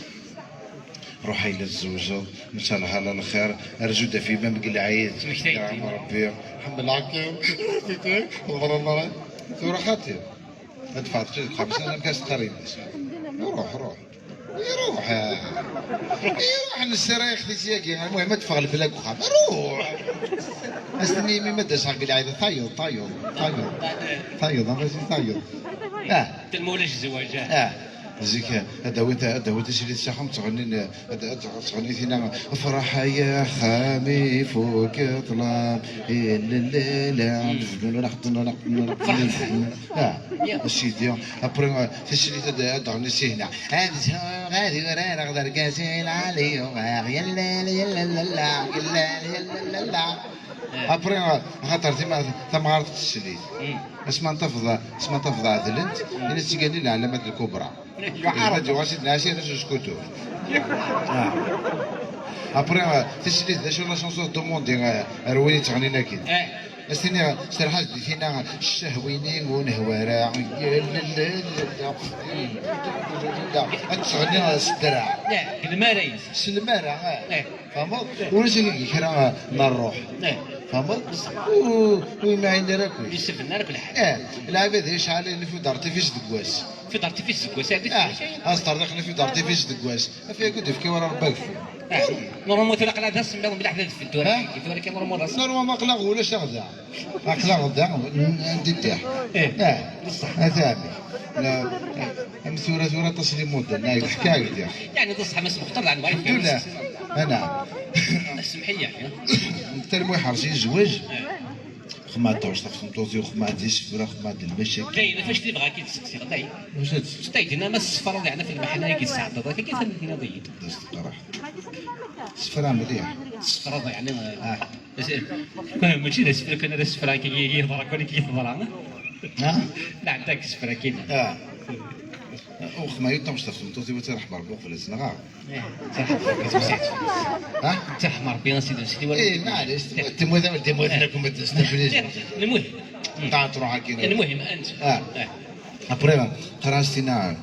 Ruḥ ay la tzewǧeḍ, netta lhala lxir, rzu-d ɣef yemma-m deg lɛid. Ttmektay-d. Ya Ṛebbi, ḥemmleɣ-kem. Ḍebṛ ḍebṛ. Tura xaṭi. Ad teffeɣ teqqiḍ deg uxxam-is, amek as-teqqar yemma-s? Ruḥ, ruḥ. Iruḥ. Iruḥ nessarayex tisi-agi. Almuhim, ad teffeɣ lefla deg uxxam. Ruḥ. As-tini imi ma d-aseɣ deg lɛid, tayeḍ, tayeḍ, tayeḍ. Tayeḍ, a Maziɣ, tayeḍ. Ah. Telmu ulac zzwaǧ, ah. Ah. Zik, ad d-awi ta-, ad d-awi tislit s axxam, ttɣennin, ad, ad, ttɣenni tina, "Ferḥ ay axxam ifuk ṭṭlam, ilellela." Ah. Ya. A sidi, après, euh, tislit ad, ad d-ɣenni sihna. "Ad zuɣ, ad urareɣ d argaz i lɛali yuɣ-aɣ, yallal, yallalala, yallal, yallalala." Ah. Après, euh, xaṭer tima-, tamɣart teslit. Mm. Asma n tafḍa, asma n tafḍa ɛedlent, mm, ini ttgani lɛalamat lkubra. Yuɛer. Yuɛer. Yuɛer sidna Ɛisa, yers uskutur. Ah. Après, euh, tislit, d acu la chanson de demande, euh, ar win yettɣennin akin? Eh. As-tiniɣ, serḥ-as di tina, ccehwini ur nehwa ara. Ad tettɣenni s ddreɛ. Eh, deg lmara-is. S lmara, eh. Eh. Tfehmeḍ? Ulac deg kra n ṛṛuḥ. Eh. Tfehmeḍ? Ur, ur yemɛin ara akk. Ur yessebnna ara akk lḥal. Eh, lɛibad yecɛel feu d'artifice deg wass. Feu d'artifice deg wass, ah, ah, ad terdiq feu d'artifice deg wass. Af yakk ur d-ifki wara Ṛebbi ageffur. Ah, normalement tura aql-aɣ d asemmiḍ mliḥ d adfel tura. Ha? Tura kan normalement d asemmiḍ. Normalement aql-aɣ ulac aɣda. Aql-aɣ da, n-, n-, di ddiḥ. Eh, ah, d ṣṣeḥ. A taɛmi. La, am tura, tura aṭas n imudden, ay, teḥka-ak-d, ya. Yeɛni d ṣṣeḥ, Mass Muxtar, d ɛemmer. Alḥemdulillah. Ana. Semḥ-iyi, yeɛni. Netta lmu iḥerṣ i zzwaǧ. Eh. Xma ṭawes ɣef tmeṭṭut-iw, xma d isefra, xma d lmacakil. Dayen, ɣef acu i bɣiɣ ad k-id-sseqsiɣ, dayen. Wacu ad d-, ttaydi-nni ma tessefraḍ yeɛni ɣef lmeḥna i yesɛeddaḍ, akka kan i d-tiniḍ-iyi-d. D asteqraḥ. Sefra mliḥ. Tessefraḍ yeɛni, ah. Mačči d asefra kan, d asefra akka i, i yeḍra kan, akka i teḍra. Ha? Nɛedda deg isefra kan. Ah. Uxma yuṭam s tmeṭṭut-iw ad tt-iṛeḥm Ṛebbi uqbel ad tt-nɣeɣ. Eh, ttṛeḥma Ṛebbi, a Sidi Sidi, wala. Eh, maɛlic, temwet, temwet, temwet, lakum ad testafriz. Lmuhim. Ṭaɛet ruḥ akkin. Lmuhim, ant. Ah. Eh. Après, qqar-as tina.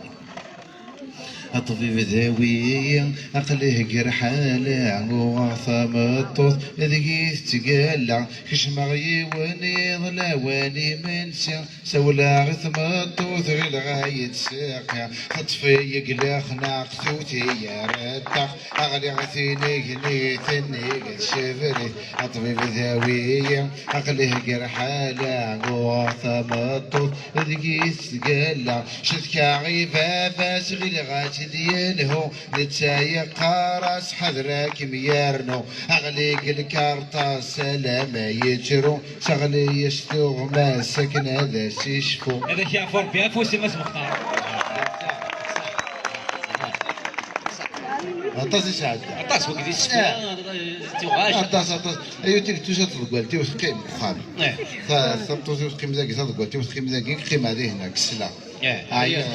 A ṭṭbib dawi-yi, aql-i deg rḥala, uɣeɣ tameṭṭut deg-i tettgalla, kecmeɣ yiwen iḍ lawan imensi. Sawleɣ i tmeṭṭut, ɣileɣ ad yi-d-tseqqi. Teṭṭef-iyi deg lexnaq, tewwet-iyi ar ṭṭaq. Ɣliɣ tinigni, tennig tcebrit. Aṭbib dawi-yi, aql-i deg rḥala. Uɣeɣ tameṭṭut, deg-i tettgalla. Cetkaɣ i baba-s, ɣileɣ ad tt-id-yelhu. Netta yeqqar-as, ḥader ad kem-yernu. Ɣli deg lkarṭas, alamma yettru. Teɣli-yas tuɣmas akken ad as-icfu. Ad ak-yeɛfu Rebbi afus i Mass Muxtar. Aṭas i sɛedda. Aṭas wagi di ssefra. Tuɣac. Aṭas, aṭas. Ayu tirek tusa tḍeggalt-iw teqqim deg uxxam. Eh. Ta-, tameṭṭut-iw teqqim dagi, taḍeggalt-iw teqqim dagi, qqim ar dihin, ksleɣ. Eh. Ɛyiɣ,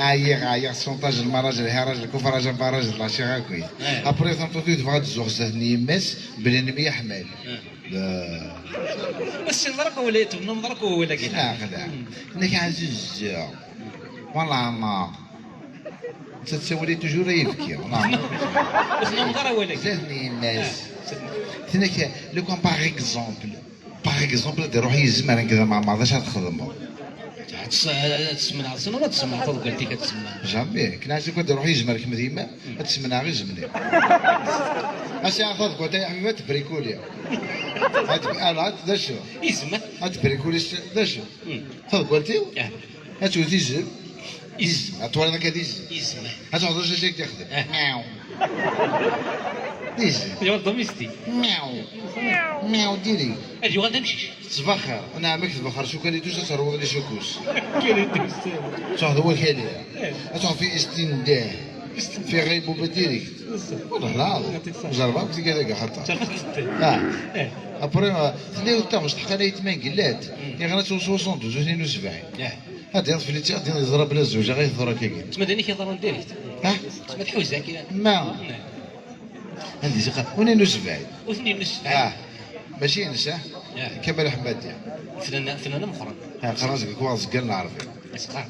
ɛyiɣ, ɛyiɣ, chantage, lmaraj, lhiraj, lkufraj, abaraj, laciɣ akk. Eh. Après, tameṭṭut-iw tebɣa ad tzuɣ zdat n yemma-s, belli nemyeḥmal. Eh. La. Ur tessineḍ ara akk awal-agi, ur tennummeḍ ara akk awal-agi. Xleɛ, xleɛ. Hmm. Nekk ɛziz. Wala ma. Tettawali toujours ayefki. Wala ma. Ur tennummeḍ ara awal-agi. Zdat n yemma-s. Ah. Tenna-k, le kan par exemple. Par exemple, ad iruḥ yizem ar nekk d ameɛmar, d acu ad txedmeḍ? Ad tes-, ad tesmenɛeḍ, tessneḍ ad tesmenɛeḍ taḍeggalt-ik ad tesmenɛeḍ. Jamais. Knazi, ad iruḥ yizem ar kemm d yemma, ad tesmenɛeḍ izem-nni. As-iɛreḍ taḍeggalt, ay aḥbib, ad tbrikuli. Ad, ala, d acu? Izem. Ad tbrikuli, d acu? Hmm. Taḍeggalt-iw? Ah. Ad tewwet izem? Izem. Ad twaliḍ akka d izem? Izem. Ad tɛuḍeḍ acu ak-d-ixdem? Ah. Miaw. D izem. Yuɣal domestique. Miaw. Miaw diri. Ad yuɣal d amcic. Tettbaxer. Neɛma-k tbaxer s ukalitus, ad terwuḍ les secousses. Kalitus. Ad tɛuḍeḍ wakali. Eh. Ad tɛuḍeḍ fi istindah. Fi ɣibuba direct. Wallah lɛaḍim. Yeɛṭik ṣṣeḥḥa. Jerrbeɣ akk tigad-agi axaṭer. Jerrbeɣ-tent. Ah. Eh. Après, euh, tella yiwet taɣect ḥqan ayetma n Gellad. Mm. Yeɣra-tt soixante-douze, ur ten-inu sebɛin. Eh. Ad d-yaḍ fell-i, ad d-yaḍ yeẓra bla zewǧeɣ ay teḍra akkagi. Tma d ayen i k-yeḍran direct. Ha? Tma tḥuza akk. Ma. Eh. Anda i s-iqqar? Ur ten-inu sebɛin. Ur ten-inu sebɛin. Ah. Mačči ines, ha? Eh. Kamal Ḥemmadi. Fnan, fnan ameqqran. Ah, qqaren-as deg lekwaɣeḍ zeggal n Lɛerbi. Asqar.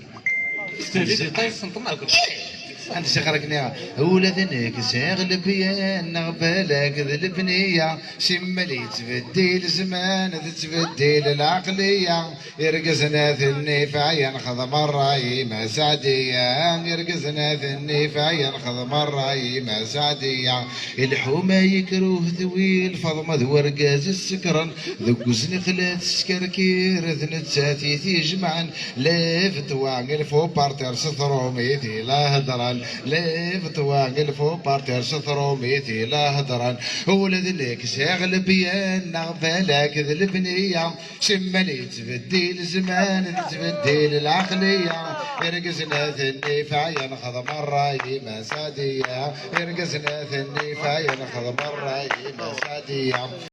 Anda s-iqqar akken, ula d nekk sɛiɣ lebyan neɣ balak d lebniya, simmal yettbeddil zzman tettbeddil lɛeqliya, irgazen ad ten-ifɛen xedm ṛṛay ma Saɛdiya, irgazen ad ten-ifɛen xedm ṛṛay ma Saɛdiya, lḥuma yekruh tewwi lfaḍma d wergaz ssekren, deg uzniq la teskerkir d nettat i t-ijemɛen, lève-toi, il faut partir s tṛumit i la hedren, lève-toi, il faut partir s tṛumit i la hedren, ula d nekk sɛiɣ lebyan neɣ balak d lebniya, simmal yettbeddil zzman tettbeddil lɛeqliya, irgazen ad ten-ifɛen xedm ṛṛay ma Saɛdiya, irgazen ad ten-ifɛen xedm ṛṛay ma Saɛdiya.